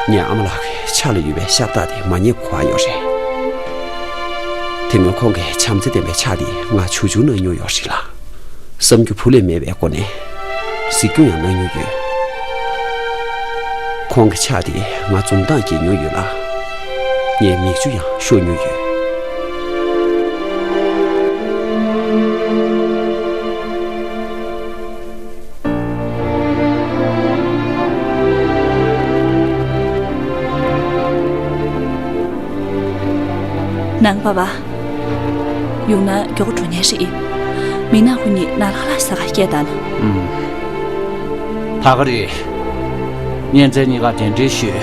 ངའི་ཨ་མ་ལགས་ཀྱི་ཕྱག་ལ་ཡོད་པའི་ཤ་སྟག་དེ་མ་རྙེད་པར་ཡོད་རེད། དེ་སྔོན་ཁོང་གི་བྱམས་བརྩེ་ལྡན་པའི་ཕྱག་དེ་ང་ཆུང་ཆུང་གནང་མྱོང་ཡོད་རེད་ལ། བསམ་རྒྱུ་བུ་ལས་མེད་པའི་སྒོ་ནས་གཟིགས་སྐྱོང་ཡང་གནང་མྱོང་ཡོད། ཁོང་གི་ཕྱག་དེ་ང་འཛུམ་མདངས་རྒྱས་མྱོང་ཡོད་ལ། ངའི་མིག་ཆུ་ཡང་ཤོར་མྱོང་ཡོད། ནང་པ་བ། ཡུང་ན་མགྱོགས་འགྲོ་ཉེན་རེད། མི་ནག་ཁོ་གཉིས་ན་ལྷག་ལྷག་ས་ག་སྐད་བཏང་ན། ཨུམ། ད་ག་རེད། གཉེན་ཚན་གཉིས་ཀ་གདན་འདྲེན་ཞུས།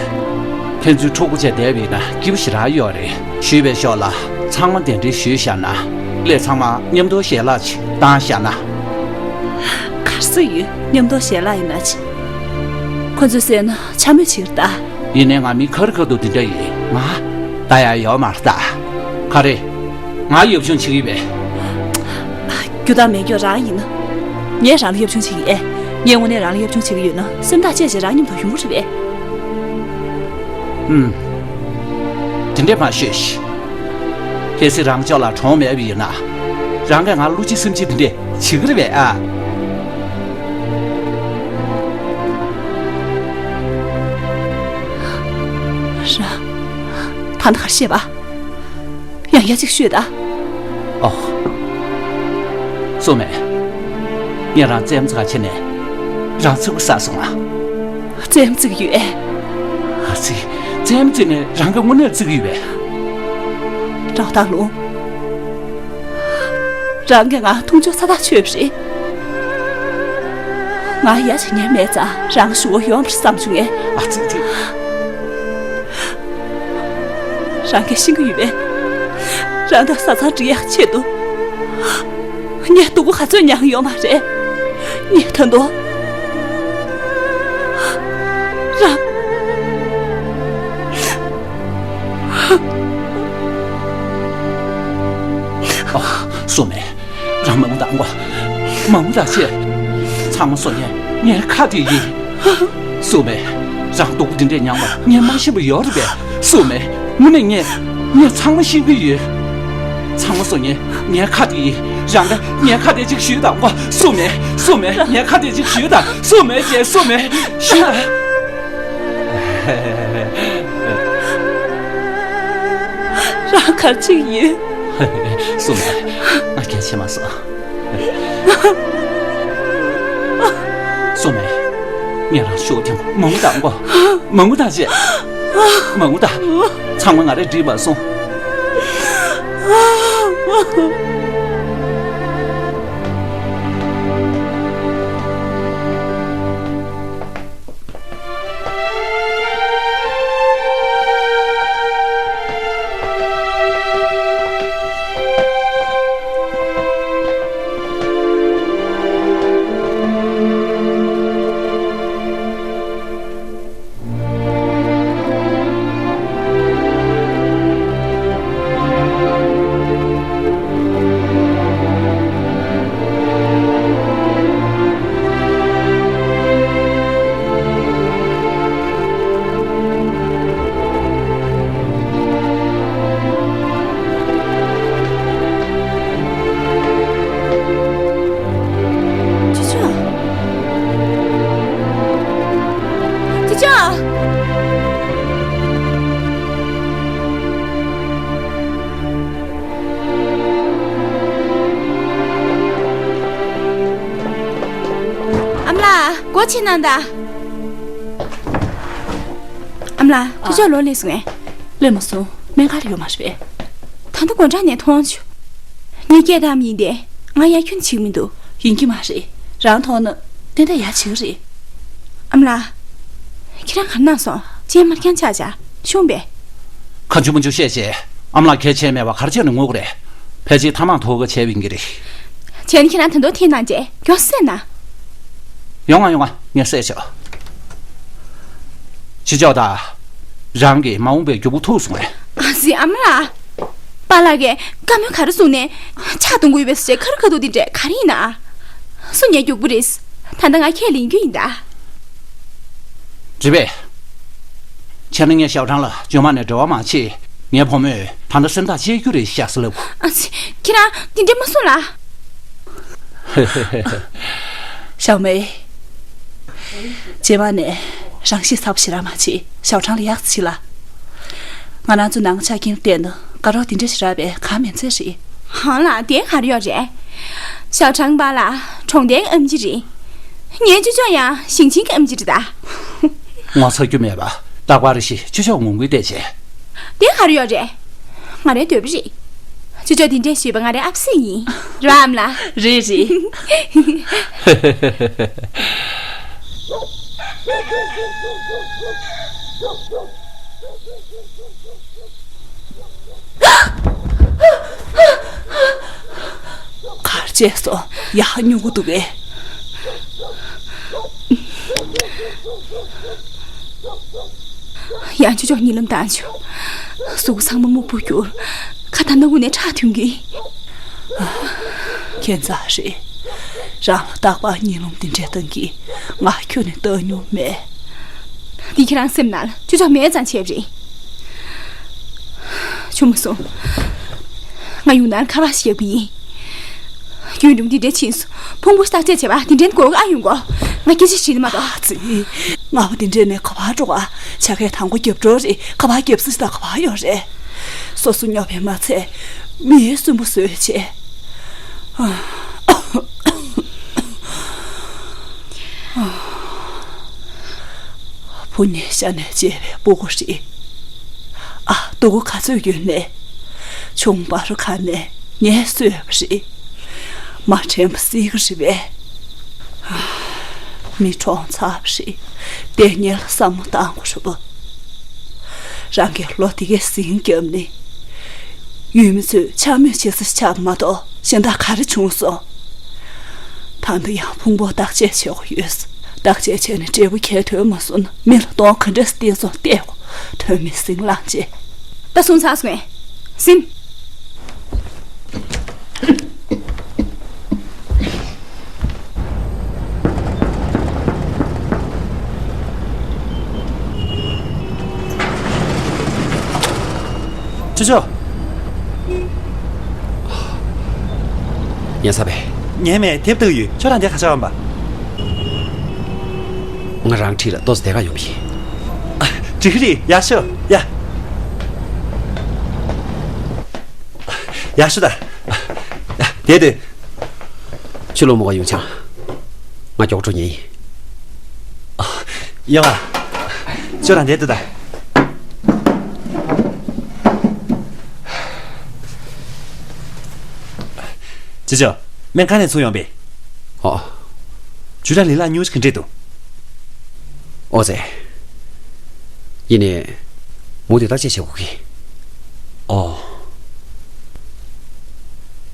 ཕན་ཚུན་ཕྲུ་གུ་བྱས་བསྡད་པ་ཡིན་ན་སྐྱིད་པོ་ཞེ་དྲག་ཡོད་རེད། ཞུས་པའི་ཤོག་ལ་ཚང་མ་གདན་འདྲེན་ཞུས་བཞག་ན། ཀླད་ཚང་མ་མཉམ་དུ་ཞལ་ལག་ཅིག་བཏང་བཞག་ན། ག་རེ་ཟེར་ཡོད། མཉམ་དུ་ཞལ་ལག་ཡིན་ན་ཅི། ཁོ་ཚོས་བསད་ན་འཕྱ་སྨོད་བྱེད་ཀྱི་རེད་ད། ཡིན་ནའི་ང་མི་ཁ་རི་ཁ་ཐུག་དེ་འདྲ་ཡིན། ང་ད་ཡ་ཡོད་མ་རེད་ད། ག་རེ། ང་ཡབ་ཆུང་བྱེད་ཀྱི་ཡོད་པས། རྒྱུ་དང་མེད་རྒྱུ་རང་ཡིན་ན། ངས་རང་ལ་ཡབ་ཆུང་བྱེད་ཀྱི་ཨེ། ངས་དངོས་གནས་རང་ལ་ཡབ་ཆུང་བྱེད་ཀྱི་ཡོད་ན་སེམས་ཐག་བཅད་བྱས་རང་མཉམ་དུ་ཡོང་གི་རེད་པས། ཨུམ། དེ་འདྲས་མ་ཤོད་ཤིག་གལ་སྲིད་རང་ཕྱོགས་ལ་གྲོངས་མེད་པ་ཡིན་ན། རང་གིས་ང་བློ་གཅིག་སེམས་གཅིག་དེ་འདྲས་བྱེད་ཀྱི་རེད་པས་ཨ། རང་། ད་ནི་ག་རེ་བཤད་པ། ཡང་ཡང་ཅིག་ཤོད་ད། ཨོ། སོ་མེ། ངས་རང་རྩེད་མོ་རྩེ་ག་ཕྱིན་ནས་རང་ཚིག་པ་ཟ་སོང་ང་། རྩེད་མོ་རྩེ་གི་ཡོད། ཨ་ཙི། རྩེད་མོ་རྩེ་ནས་རང་གི་དངོས་གནས་རྩེ་གི་ཡོད་པས། རང་ཐང་ལུང་། རང་གིས་ང་མཐོང་ཆུང་ས་ཐག་ཆོད་པ་རེད། ང་ཡ་བྱེད་མཁན་མེད་ཙང་རང་ཞུ་བ་ཡོང་བར་བསམ་བྱུང་ངས། ཨ་ཙི་ཙི། རང་གིས་ཤེས་ཀྱི་ཡོད་པས། རང་དང་བཟའ་ཚང་འགྲིག་ཡག་ཆེད་དུ། ངས་སྡུག་པོ་ག་ཚོད་མྱངས་ཡོད་མ་རེད། ངས་ད་དུང་། རང་། ཨ། སོ་མེ། རང་མང་པོ་བཏང་གོ། མང་པོ་བཏང་ཆེ། ཚང་མ་སོ་ངས་ངའི་ཁ་དེ་ཡིན། སོ་མེ། རང་སྡུག་པོ་འདི་འདྲས་མྱངས་པ་ངས་མ་ཤེས་པ་ཡོད་རེད་པས། སོ་མེ། དངོས་གནས་ངས་ངས་ཚང་མ་ཤེས་ཀྱི་ཡོད། ཚང་མ་སོ་ངས་ངའི་ཁ་དེ་ཡིན། རང་ག་ངའི་ཁ་དེ་ཅིག་ཞུས་དང་གོ། སོ་མེ། སོ་མེ། ངའི་ཁ་དེ་ཅིག་ཞུས་དང་། སོ་མེ་ཅེ། སོ་མེ། ཞུས་དང་། རང་གར་ཅིག་ཡིན། སོ་མེ། ང་གལ་ཆེ་མ་སོང་། སོ་མེ། ངས་རང་ཤོག་ཐེངས་མང་པོ་བཏང་གོ། མང་པོ་བཏང་བྱས། མང་པོ་བཏང་། ཚང་མ་ང་རས་འགྲིག་མ་སོང་། ཅི་ཅོ། ཅི་ཅོ། ཨ་མ་ལགས། སྒོ་ཕྱེ་གནང་དང་། ཨ་མ་ལགས། ཨ། ཁྱེད་ཅག་ལོག་སླེབས་སོང་ངས། སླེབས་མ་སོང་། སྨན་ཁང་ལ་ཡོད་མ་རེད་པས། ད་ལྟ་དགོང་གྲངས་ནས་མཐོང་བྱུང་། ངས་སྐད་བཏང་བ་ཡིན་ཏེ། ང་ཡ་ཁྱོན་ནས་བྱེད་ཀྱི་མི་འདུག་ཡིན་གྱི་མ་རེད། རང་མཐོང་ན་ཏན་ཏན་ཡ་བྱེད་ཀྱི་རེད། ཨ་མ་ལགས། ཁྱེད་རང་ག་རེ་གནང་སོང་། སྤྱན་མར་རྐྱང་ཆག་ཆག་ཤོང་པས། ཁ་མཆུ་མ་མཆུ་བཤད་བྱས། ཨ་མ་ལགས་གལ་ཆེ་མེད་པ་ག་རེ་བྱས་ནས་ངུ་གི་རེད། ཕལ་ཆེར་ཐ་མག་ཐོག་ག་བྱས་པ་ཡིན་གྱི་རེད། བྱས་ན་ཁྱེད་རང་ད་དུང་འཐེན་གནང་བྱས་མགྱོགས་སེ་གནང་། ཡོང་ང་ཡོང་ང་། ངས་བསད་ཆོག་ཕྱི་ཕྱོགས་ད། རང་གི་མ་འོངས་པའི་རྒྱུག་པོ་ཐུག་སོང་ངས། ཨ་ཙི་ཨ་མ་ལགས། པཱ་ལགས་ཀྱིས་བཀའ་མོལ་ག་རེ་གསུངས་ནས་ཕྱག་གཏོང་དགོས་པའི་ཟེར་ཁ་རུ་ཁ་ཐུག་དེ་འདྲས་ག་རེ་ཡིན་ན། སུ་ངའི་རྒྱུག་པོ་རེད། ད་ལྟ་ང་ཁས་ལེན་རྒྱུ་ཡིན་ད། རེད་པས། བྱས་ན་ངས་ཞའོ་ཀྲང་ལ་རྗེས་མ་ནས་འབྲེལ་བ་མ་བྱེད། ངའི་བུ་མོས་ད་ལྟ་སེམས་ཐག་བཅད་རྒྱུ་རེད་ཤག་ཟེར་ལབ། ཨ་ཙི། ཁྱེད་རང་དེ་འདྲས་མ་གསུང་ལ། ཞའོ་མེ། རྗེས་མ་ནས་རང་ཤི་ཚབ་ཞེ་དྲག་མ་བྱེད། ཞའོ་ཀྲང་ལ་ཡག་ཙམ་བྱེད་ལ། ང་རང་ཚོ་ནང་ཆ་རྐྱེན་བལྟས་ན་དགའ་རོགས་དེ་འདྲ་ཞིག་རག་པའི་གང་མིན་ཚད་རེད། ཧང་ལ་དེ་ག་རེ་ཡོད་རེད། ཞའོ་ཀྲང་པཱ་ལགས་གྲོང་སྡེའི་ཨེམ་ཆི་རེད། ངའི་ཅོ་ཅོ་ཡང་ཞིང་ཆེན་གྱི་ཨེམ་ཆི་རེད་ད། ངོ་ཚ་རྒྱུ་མེད་པ་རྟག་པར་ཞིག་ཅོ་ཅོ་ངོ་རྒོལ་བལྟས་བྱས། དེ་ག་རེ་ཡོད་རེད། ང་རའི་འདོད་པ་རེད། ཅོ་ཅོ་དེ་འདྲས་ཞུས་པ་ང་རའི་ཨ་ཕ་སྲིད་ཡིན། རེད་པ་ཨ་མ་ལགས། རེད་རེད། གར་བཅད་སོང་། ཡ་ཧ་སྨྱུ་གུ་འདུག་གས། ཡང་ཅོ་ཅོ་གཉིད་ལམ་བཏང་བྱུང་། གཟུགས་པོ་ཚང་མ་སྨུག་པོ་གྱུར། ཁ་ད་ནང་ཁུག་ནས་ཁྲག་ཐོན་གྱིན། ཁྱད་མཚར་རེད། རང་ལ་རྟག་པར་གཉིད་ལམ་འདི་འདྲས་བཏང་གི། ང་ཁྱོན་ནས་བཏང་མྱོང་མེད། འདི་ཁྱེད་རང་སེམས་ནང་ཅོ་ཅོ་མེད་ཙང་བྱས་པ་རེད། བྱུང་མ་སོང་། ང་ཡུལ་ནང་ཁ་པར་ཞིག་རྒྱག་གི་ཡིན། རྒྱུན་རིང་འདི་འདྲའི་ཕྱིན་སོང་། ཕུང་པོ་བརྟག་དཔྱད་བྱས་པ་འདི་འདྲའི་དགོས་ཀྱི་ཨ་ཡོང་གོ། ང་སྐད་ཆ་དྲིས་ནི་མ་གཏོགས། ཨ་ཙི། ང་བ་འདི་འདྲས་ནས་ག་པར་འགྲོ་ག་ཆ་གས་དང་པོ་རྒྱབ་འགྲོ་རེད། ག་པར་རྒྱབ་སྲིད་དང་ག་པར་ཡོད་རེད། སོ་སོ་སྙོབ་པས་མ་ཚད། མིའི་སུན་པོ་བཟོས་བྱས། ཕོ་ཉའི་ཤ་ནས་སྐྱེས་པའི་སྤུ་གུ་རེད། ཨ། སྡུག་གུ་ག་ཚོད་ཡོད་ནས་ཆུང་བར་ཁ་ནས་ངས་གསོས་པ་རེད། མ་དྲན་པ་སྲིད་གི་རེད་པས། མི་གྲོངས་ཚར་བ་རེད། དེ་ངས་ལ་བསམ་བློ་བཏང་དགོས་རེད་པ། རང་གིས་ལོ་དེ་གའི་ཟིང་བརྒྱབ་ནས། ཡུལ་མི་ཚོས་འཕྱ་སྨོད་བྱེད་ས་ཆགས་མ་གཏོགས་གཞན་དག་ག་རེ་བྱུང་སོང་། ད་ལྟ་ཡང་ཕུང་པོ་བརྟག་དཔྱད་བྱེད་དགོས་ཡོད། བརྟག་དཔྱད་བྱས་ནས་འབྲས་བུ་གལ་ཐོན་མ་སོང་ན་མི་ལ་གདོང་ག་འདྲས་བསྟན་སོང་བལྟས་དགོས། དོན་མེད་ཟིང་ལངས་བྱས། ད་སོང་ཚར་སོང་ངས། སིམ། ཅོ་ཅོ། ཉན་ས་བས། ཉན་མེད། དེབ་ལྟ་གི་ཡོད། ཁྱོད་རང་དེ་ག་ཆགས་འོང་པ། ང་རང་འཁྲིས་ལ་ཏོག་ཙམ་བསྡད་ག་ཡོང་གི་ཡིན། ཨ། འགྲིག་གི་རེད། ཡག་ཤོས། ཡ། ཡག་ཤོས་ད། ཡ། དེ་དེ། ཁྱོད་ལོ་མོ་ག་ཡོང་ཆང་། ང་མགྱོགས་འགྲོ་ཉེན་ཡིན། ཡོང་ཨ། ཁྱོད་རང་དེ་དེ་ད། ཅི་ཅོ། སྨན་ཁང་ནས་ཚུར་ཡོང་པས། ཨོ། ཇུ་ར་ལི་ལག་སྨྱུག་ཅིག་གི་འདྲེད་དུ། ཨོ་ཙེ། ཡིན་ནའི། མུ་མཐུད་བརྟག་དཔྱད་བྱེད་དགོས་ཀྱི། ཨོ།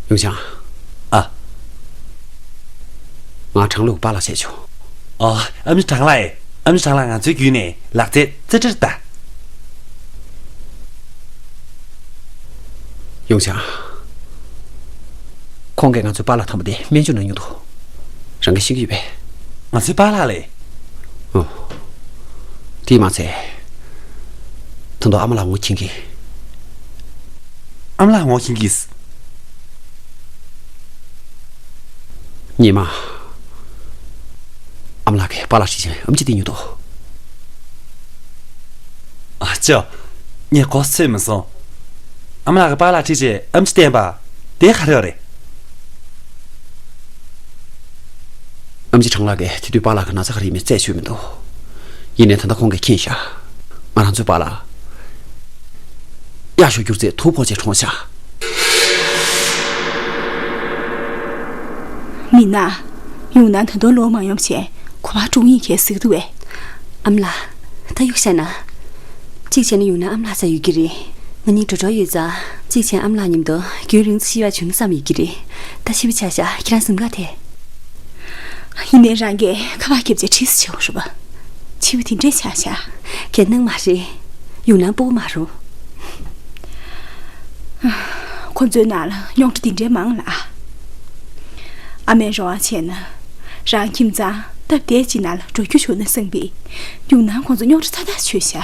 ཡུང་ཆང་། ཨ། ང་གྲང་ལུགས་པཱ་ལགས་བྱས་ཆོག་ཨོ། ཨ་མྱེས་གྲང་ལགས་ཨེ། ཨ་མྱེས་གྲང་ལགས་ང་ཚོའི་བརྒྱུད་ནས་ལག་རྩལ་རྩེ་གྲས་ལྟ། ཡུང་ཆང་། ཁོང་གིས་ང་ཚོའི་པཱ་ལགས་དམ་པ་དེ་སྨན་བཅོས་གནང་མྱོང་འདུག་རང་གིས་ཤེས་ཀྱི་ཡོད་པས། ང་ཚོའི་པཱ་ལགས་ལས། ཨོ། དེས་མ་ཚད། ད་དུང་ཨ་མ་ལགས་ངོ་མཁྱེན་གྱི། ཨ་མ་ལགས་ངོ་མཁྱེན་གྱི། ཉི་མ། ཨ་མ་ལགས་ཀྱིས་པཱ་ལགས་ཁྲིད་བྱས་ཨེམ་ཆི་བསྟན་མྱོང་འདུག་ཨ་ཅོ། ངས་གོ་ཚོད་མི་སོང་། ཨ་མ་ལགས་ཀྱིས་པཱ་ལགས་ཁྲིད་བྱས་ཨེམ་ཆི་བསྟན་པ། དེ་ག་རེ་རེད། ཨེམ་ཆི་གྲང་ལགས་ཀྱིས་དེ་དུས་པཱ་ལགས་ཀྱི་ན་ཚ་ག་རེ་ཡིན་མིན་རྩད་ཆོད་མི་འདུག་ཡིན་ནའི་ད་ལྟ་ཁོང་གིས་མཁྱེན་ཤག་ང་རང་ཚོའི་པཱ་ལགས། གཡག་ཞོ་སྐྱུར་རྫས་དུག་ཕོག་བྱས་གྲོངས་ཤག་མི་ན། ཡུང་ནན་ད་དུང་ལོག་མ་ཡོང་བྱས་གོ་བ་གྲོངས་ཡིན་ཁས་ཟེར་གི་འདུག་བས། ཨ་མ་ལགས། ད་གཡུག་བཞག་ན། གཅིག་བྱས་ན་ཡུང་ནན་ཨ་མ་ལགས་རྩར་ཡོད་ཀྱི་རེད། ང་གཉིས་འགྲོ་འགྲོ་ཡོད་ཙང་གཅིག་བྱས་ན་ཨ་མ་ལགས་མཉམ་དུ་རྒྱུན་རིང་ཙམ་ཤི་བ་བྱུང་ན་བསམ་ཡོད་ཀྱི་རེད། ད་ཤི་བ་ཆགས་ཤག་ཁྱེད་རང་གཟིམ་ག་ཐལ། ཡིན་ནའི་རང་གིས་ཁ་པར་བརྒྱབ་བྱས་དྲིས་སུ་བྱེད་དགོས་རེད་པ། འཆི་བ་དེ་འདྲས་ཆགས་ཤག་གལ་སྣང་མ་རེད། ཡུང་ནན་སྤུ་གུ་མ་རུང་། ཁོ་ཚོའི་ནང་ལ་རྙོག་དྲ་དེ་འདྲས་མང་ལ། ཨ་མས་རོགས་པ་བྱས་ན། རང་ཁྱིམ་ཚང་སྟབས་བདེ་ཅིག་ནང་ལ་འགྲོ་རྒྱུ་བྱུང་ན་བསམ་པས། ཡུང་ནན་ཁོང་ཚོ་རྙོག་དྲ་ཚ་ཐག་ཆོད་ཤག་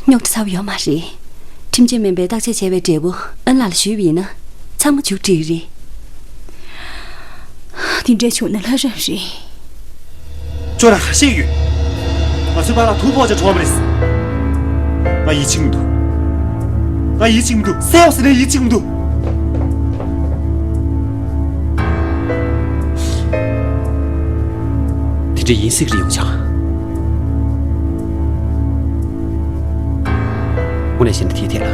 རྙོག་དྲ་ཚ་པོ་ཡོད་མ་རེད། ཁྲིམས་ཆད་མིན་པའི་བརྟག་དཔྱད་བྱས་པའི་འབྲས་བུ་ཨན་ལགས་ལ་ཞུས་པ་ཡིན་ན། ཚང་མ་མཇུག་སྒྲིལ་གི་རེད། དེ་འདྲས་བྱུང་ན་ལྷ་རབ་རེད། ཁྱོད་རང་ག་ཤེད་ཡོད། ང་ཚོའི་པཱ་ལགས་དུག་ཕོག་བྱས་གྲོངས་པ་རེད། ང་ཡིད་ཆེས་མི་འདུག་ང་ཡིད་ཆེས་མི་འདུག་གསལ་པོ་ཟེར་ན་ཡིད་ཆེས་མི་འདུག་དེ་འདྲ་ཡིན་སྲིད་ཀྱི་རེད་ཡོང་ཆང་། དངོས་གནས་བཤད་ན་དེའི་ཐད་ལ་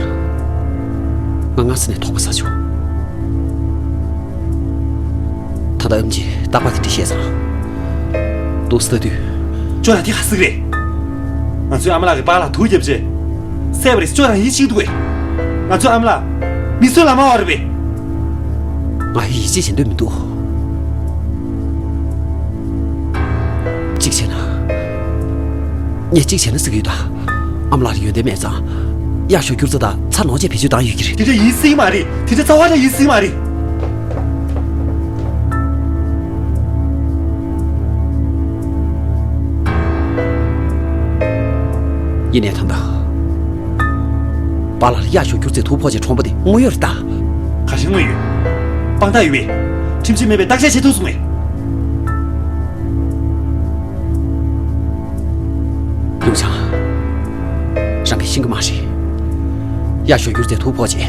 ང་སྔ་ས་ནས་དོགས་པ་ཟ་བྱུང་། ད་ལྟ་ཨེམ་ཆིས་རྟག་པར་དེ་འདྲ་བཤད་ཙང་། ཏོག་ཙམ་ལྟ་དུས། ཁྱོད་རང་དེ་ག་ཟིག་རེད། ང་ཚོའི་ཨ་མ་ལགས་ཀྱིས་པཱ་ལགས་དུག་བརྒྱབ་རྗེས། བསད་པ་རེད། ཁྱོད་རང་ཡིད་ཆེས་འདུག་གས། ང་ཚོའི་ཨ་མ་ལགས་མི་གསོད་ལམ་མ་བ་རེད་པས། ང་ཡིད་ཆེས་བྱེད་འདོད་མི་འདུག་གཅིག་བྱས་ན། ངས་གཅིག་བྱས་ན་ཟེར་གྱི་ཡོད་ད། ཨ་མ་ལགས་ལ་ཡོན་ཏན་མེད་ཙང་། གཡག་ཞོ་སྐྱུར་རྩི་དང་ཚྭ་ནོར་བཅས་བེད་སྤྱོད་བཏང་ཡོད་ཀྱི་རེད། དེ་འདྲ་ཡིན་སྲིད་མ་རེད། དེ་འདྲ་རྩ་བ་ནས་ཡིན་སྲིད་མ་རེད། ཡིན་ནའི་ད་ལྟ། པཱ་ལགས་ལ་གཡག་ཞོ་སྐྱུར་རྩིས་དུག་ཕོག་བྱས་གྲོངས་པ་དེ་དངོས་ཡོད་རེད་ད། ག་རེ་དངོས་ཡོད། དཔང་རྟགས་ཡོད་པས། ཁྲིམས་ཆད་མེད་པའི་བརྟག་དཔྱད་བྱེད་ཐུབ་སོང་ངས། ཡུང་ཆང་། རང་གིས་ཤེས་ཀྱི་མ་རེད། གཡག་ཞོ་སྐྱུར་རྩིས་དུག་ཕོག་བྱས།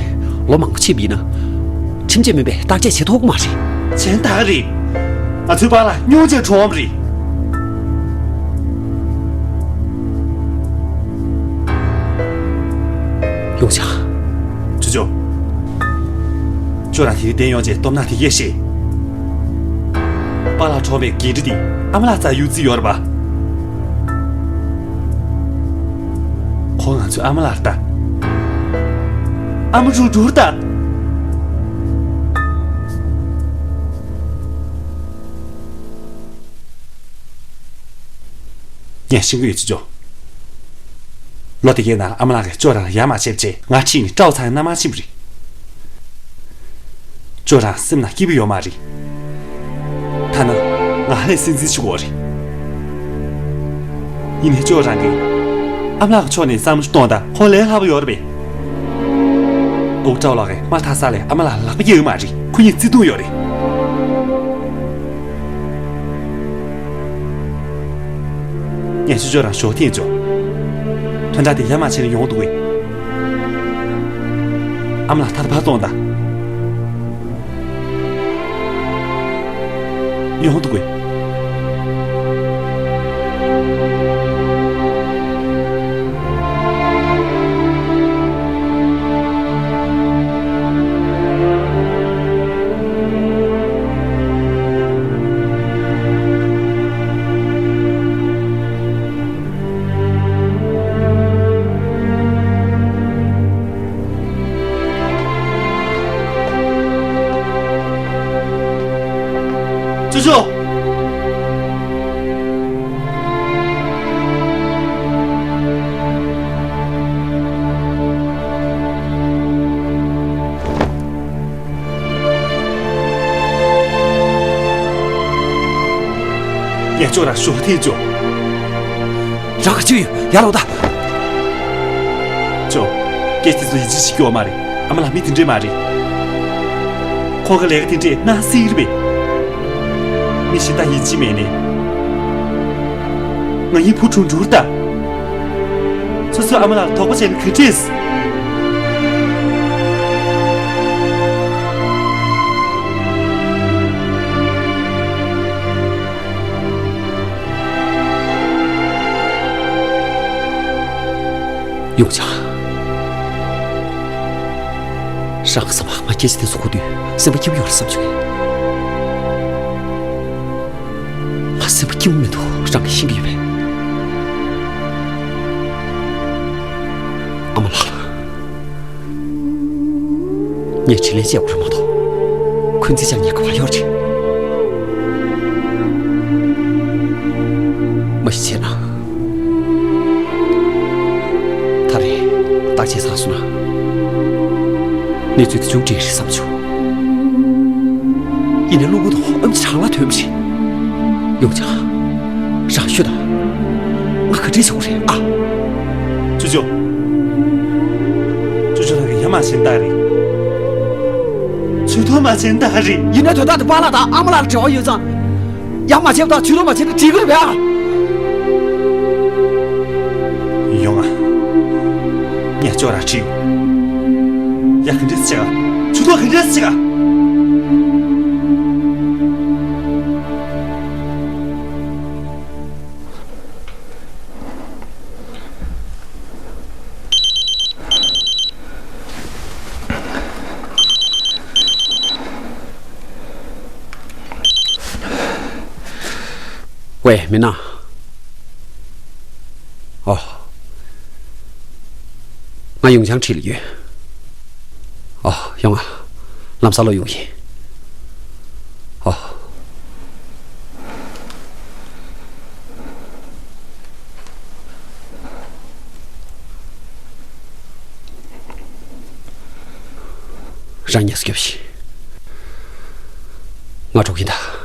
ལོ་མང་པོ་ཕྱིན་པ་ཡིན་ན། ཁྲིམས་ཆད་མིན་པའི་བརྟག་དཔྱད་བྱེད་ཐུབ་ཀྱི་མ་རེད། གཞན་དག་རེད། ང་ཚོའི་པཱ་ལགས་སྙུང་གཞིར་གྲོངས་པ་རེད། ཡོང་ཆ། ཅོ་ཅོ། ཁྱོད་རང་དེ་རིང་བསྡད་ཡོང་རྗེས་སྟོབས་ན་དེ་གས་ཤེས། པཱ་ལགས་གྲོངས་པའི་འགན་འཁྲི་དེ་ཨ་མ་ལགས་རྩར་གཡུག་རྩིས་ཡོད་རེད་པ། ཁོ་ང་ཚོའི་ཨ་མ་ལགས་རེད་ད། ཨ་མ་ཅུང་འགྲོ་རེད་ད། ངས་ཤེས་ཀྱི་ཡོད། ཅོ་ཅོ། ལོ་དེ་གའི་ནང་ཨ་མ་ལགས་ཀྱིས་ཁྱོད་རང་ལ་ཡ་མ་བྱས་པ་བྱས། ང་ཁྲིད་ནས་སྤྲའོ་ཚང་ཡང་མནའ་མ་ཕྱིན་པ་རེད། ཁྱོད་རང་སེམས་ནང་སྐྱིད་པོ་ཡོད་མ་རེད། ཐ་ན་ང་ལས་སེམས་འཛིན་བྱེད་དགོས་རེད། ཡིན་ནའི་ཁྱོད་རང་གིས་ཨ་མ་ལགས་ཀྱི་ཕྱོགས་ནས་བསམ་བློ་གཏོང་དང་། ཁོ་ལས་སླ་པོ་ཡོད་རེད་པས། ཨོ་ཀྲའོ་ལགས་ཀྱིས་དམག་འཐབ་ས་ལ་ཨ་མ་ལགས་ལ་ལག་པ་རྒྱག་ཡོད་མ་རེད། ཁོ་གཉིས་བརྩེ་དུང་ཡོད་རེད། ངས་ཁྱོད་ཁྱོད་རང་ཞོགས་ཐེངས་ཅོ། དོན་དག་དེ་ཡ་མ་བྱས་ན་ཡོང་འདུག་གས། ཨ་མ་ལགས་ད་ལྟ་ཕར་གཏོང་དང་། ཡོང་འདུག་གས། ཅོ་ཅོ། ངས་ཁྱོད་རང་ཞོགས་ཐེངས་ཅོ། རང་ག་ཅིག་ཡོད། ཡར་ལོངས་དང་། ཅོ། སྐད་ཆ་དེ་ཚོ་ཡིད་ཆེས་བྱེད་རྒྱུ་ཡོད་མ་རེད། ཨ་མ་ལགས་མི་དེ་འདྲས་མ་རེད། ཁོང་གི་ལས་ཀ་དེ་འདྲས་ན་སྲིད་རེད་པས། མི་གཞན་དག་ཡིད་ཆེས་མེད་ནས། ང་གཉིས་བུ་གྲུང་གྲུང་ད། སོ་སོའི་ཨ་མ་ལགས་ལ་དོགས་པ་བྱས་ན་ག་འདྲས། ཡོང་ཆ། རང་གི་བསམ་པ་ང་སྐད་ཆ་དེ་ཚོ་གོ་དུས་སེམས་པ་སྐྱིད་པོ་ཡོང་རེད་བསམ་བྱུང་། ང་སེམས་པ་སྐྱིད་པོ་མི་འདུག། རང་གིས་ཤེས་ཀྱི་ཡོད་པས། ཨ་མ་ལགས། ངས་དྲིན་ལན་འཇལ་དགོས་རེད་མ་གཏོགས། འཁོན་འཛིན་བྱ་ཉེན་ཁ་བར་ཡོད་རེད། མ་གཞི་བྱས་ན། ད་རེས་བརྟག་དཔྱད་ཚར་སོང་ན། གནས་ཚུལ་དེ་ཅུང་འགྲིག་རེད་བསམ་བྱུང་། ཡིན་ནའི་གློ་བུར་དུ་ཨེམ་ཆི་རང་ལ་ཐོན་པ་རེད། ཡོང་ཆ། རང་ཤོད་དང་། ང་ག་འདྲས་བྱེད་དགོས་རེད་ཨ། ཅོ་ཅོ། ཅོ་ཅོ་རང་གིས་ཡ་མ་བྱས་ན་ད་རེད། ཚོད་ཐུང་མ་བྱས་ན་ད་རེད། ཡིན་ནའི་དོན་དག་དེ་པཱ་ལགས་དང་ཨ་མ་ལགས་ལ་འབྲེལ་བ་ཡོད་ཙང་། ཡ་མ་བྱས་པ་དང་ཇུས་གཏོགས་མ་བྱས་ན་འགྲིག་གི་རེད་པས་ཨ། ཡོང་ང་། ངས་ཅོ་ར་ཁྲིད་ཡོང་། ཡ་ག་འདྲས་བྱེད་ག། ཇུས་གཏོགས་ག་འདྲས་བྱེད་ག། ཝེ། མི་ན། ཨོ། ང་ཡུང་ཆང་ཁྲིད་ལ་ཡོད། ཨོ། ཡོང་ང་། ལམ་སང་ལོག་ཡོང་ཡིན། ཨོ། རང་ཉལ་སྐྱོབ་ཤིག། ང་འགྲོ་གིན་ད།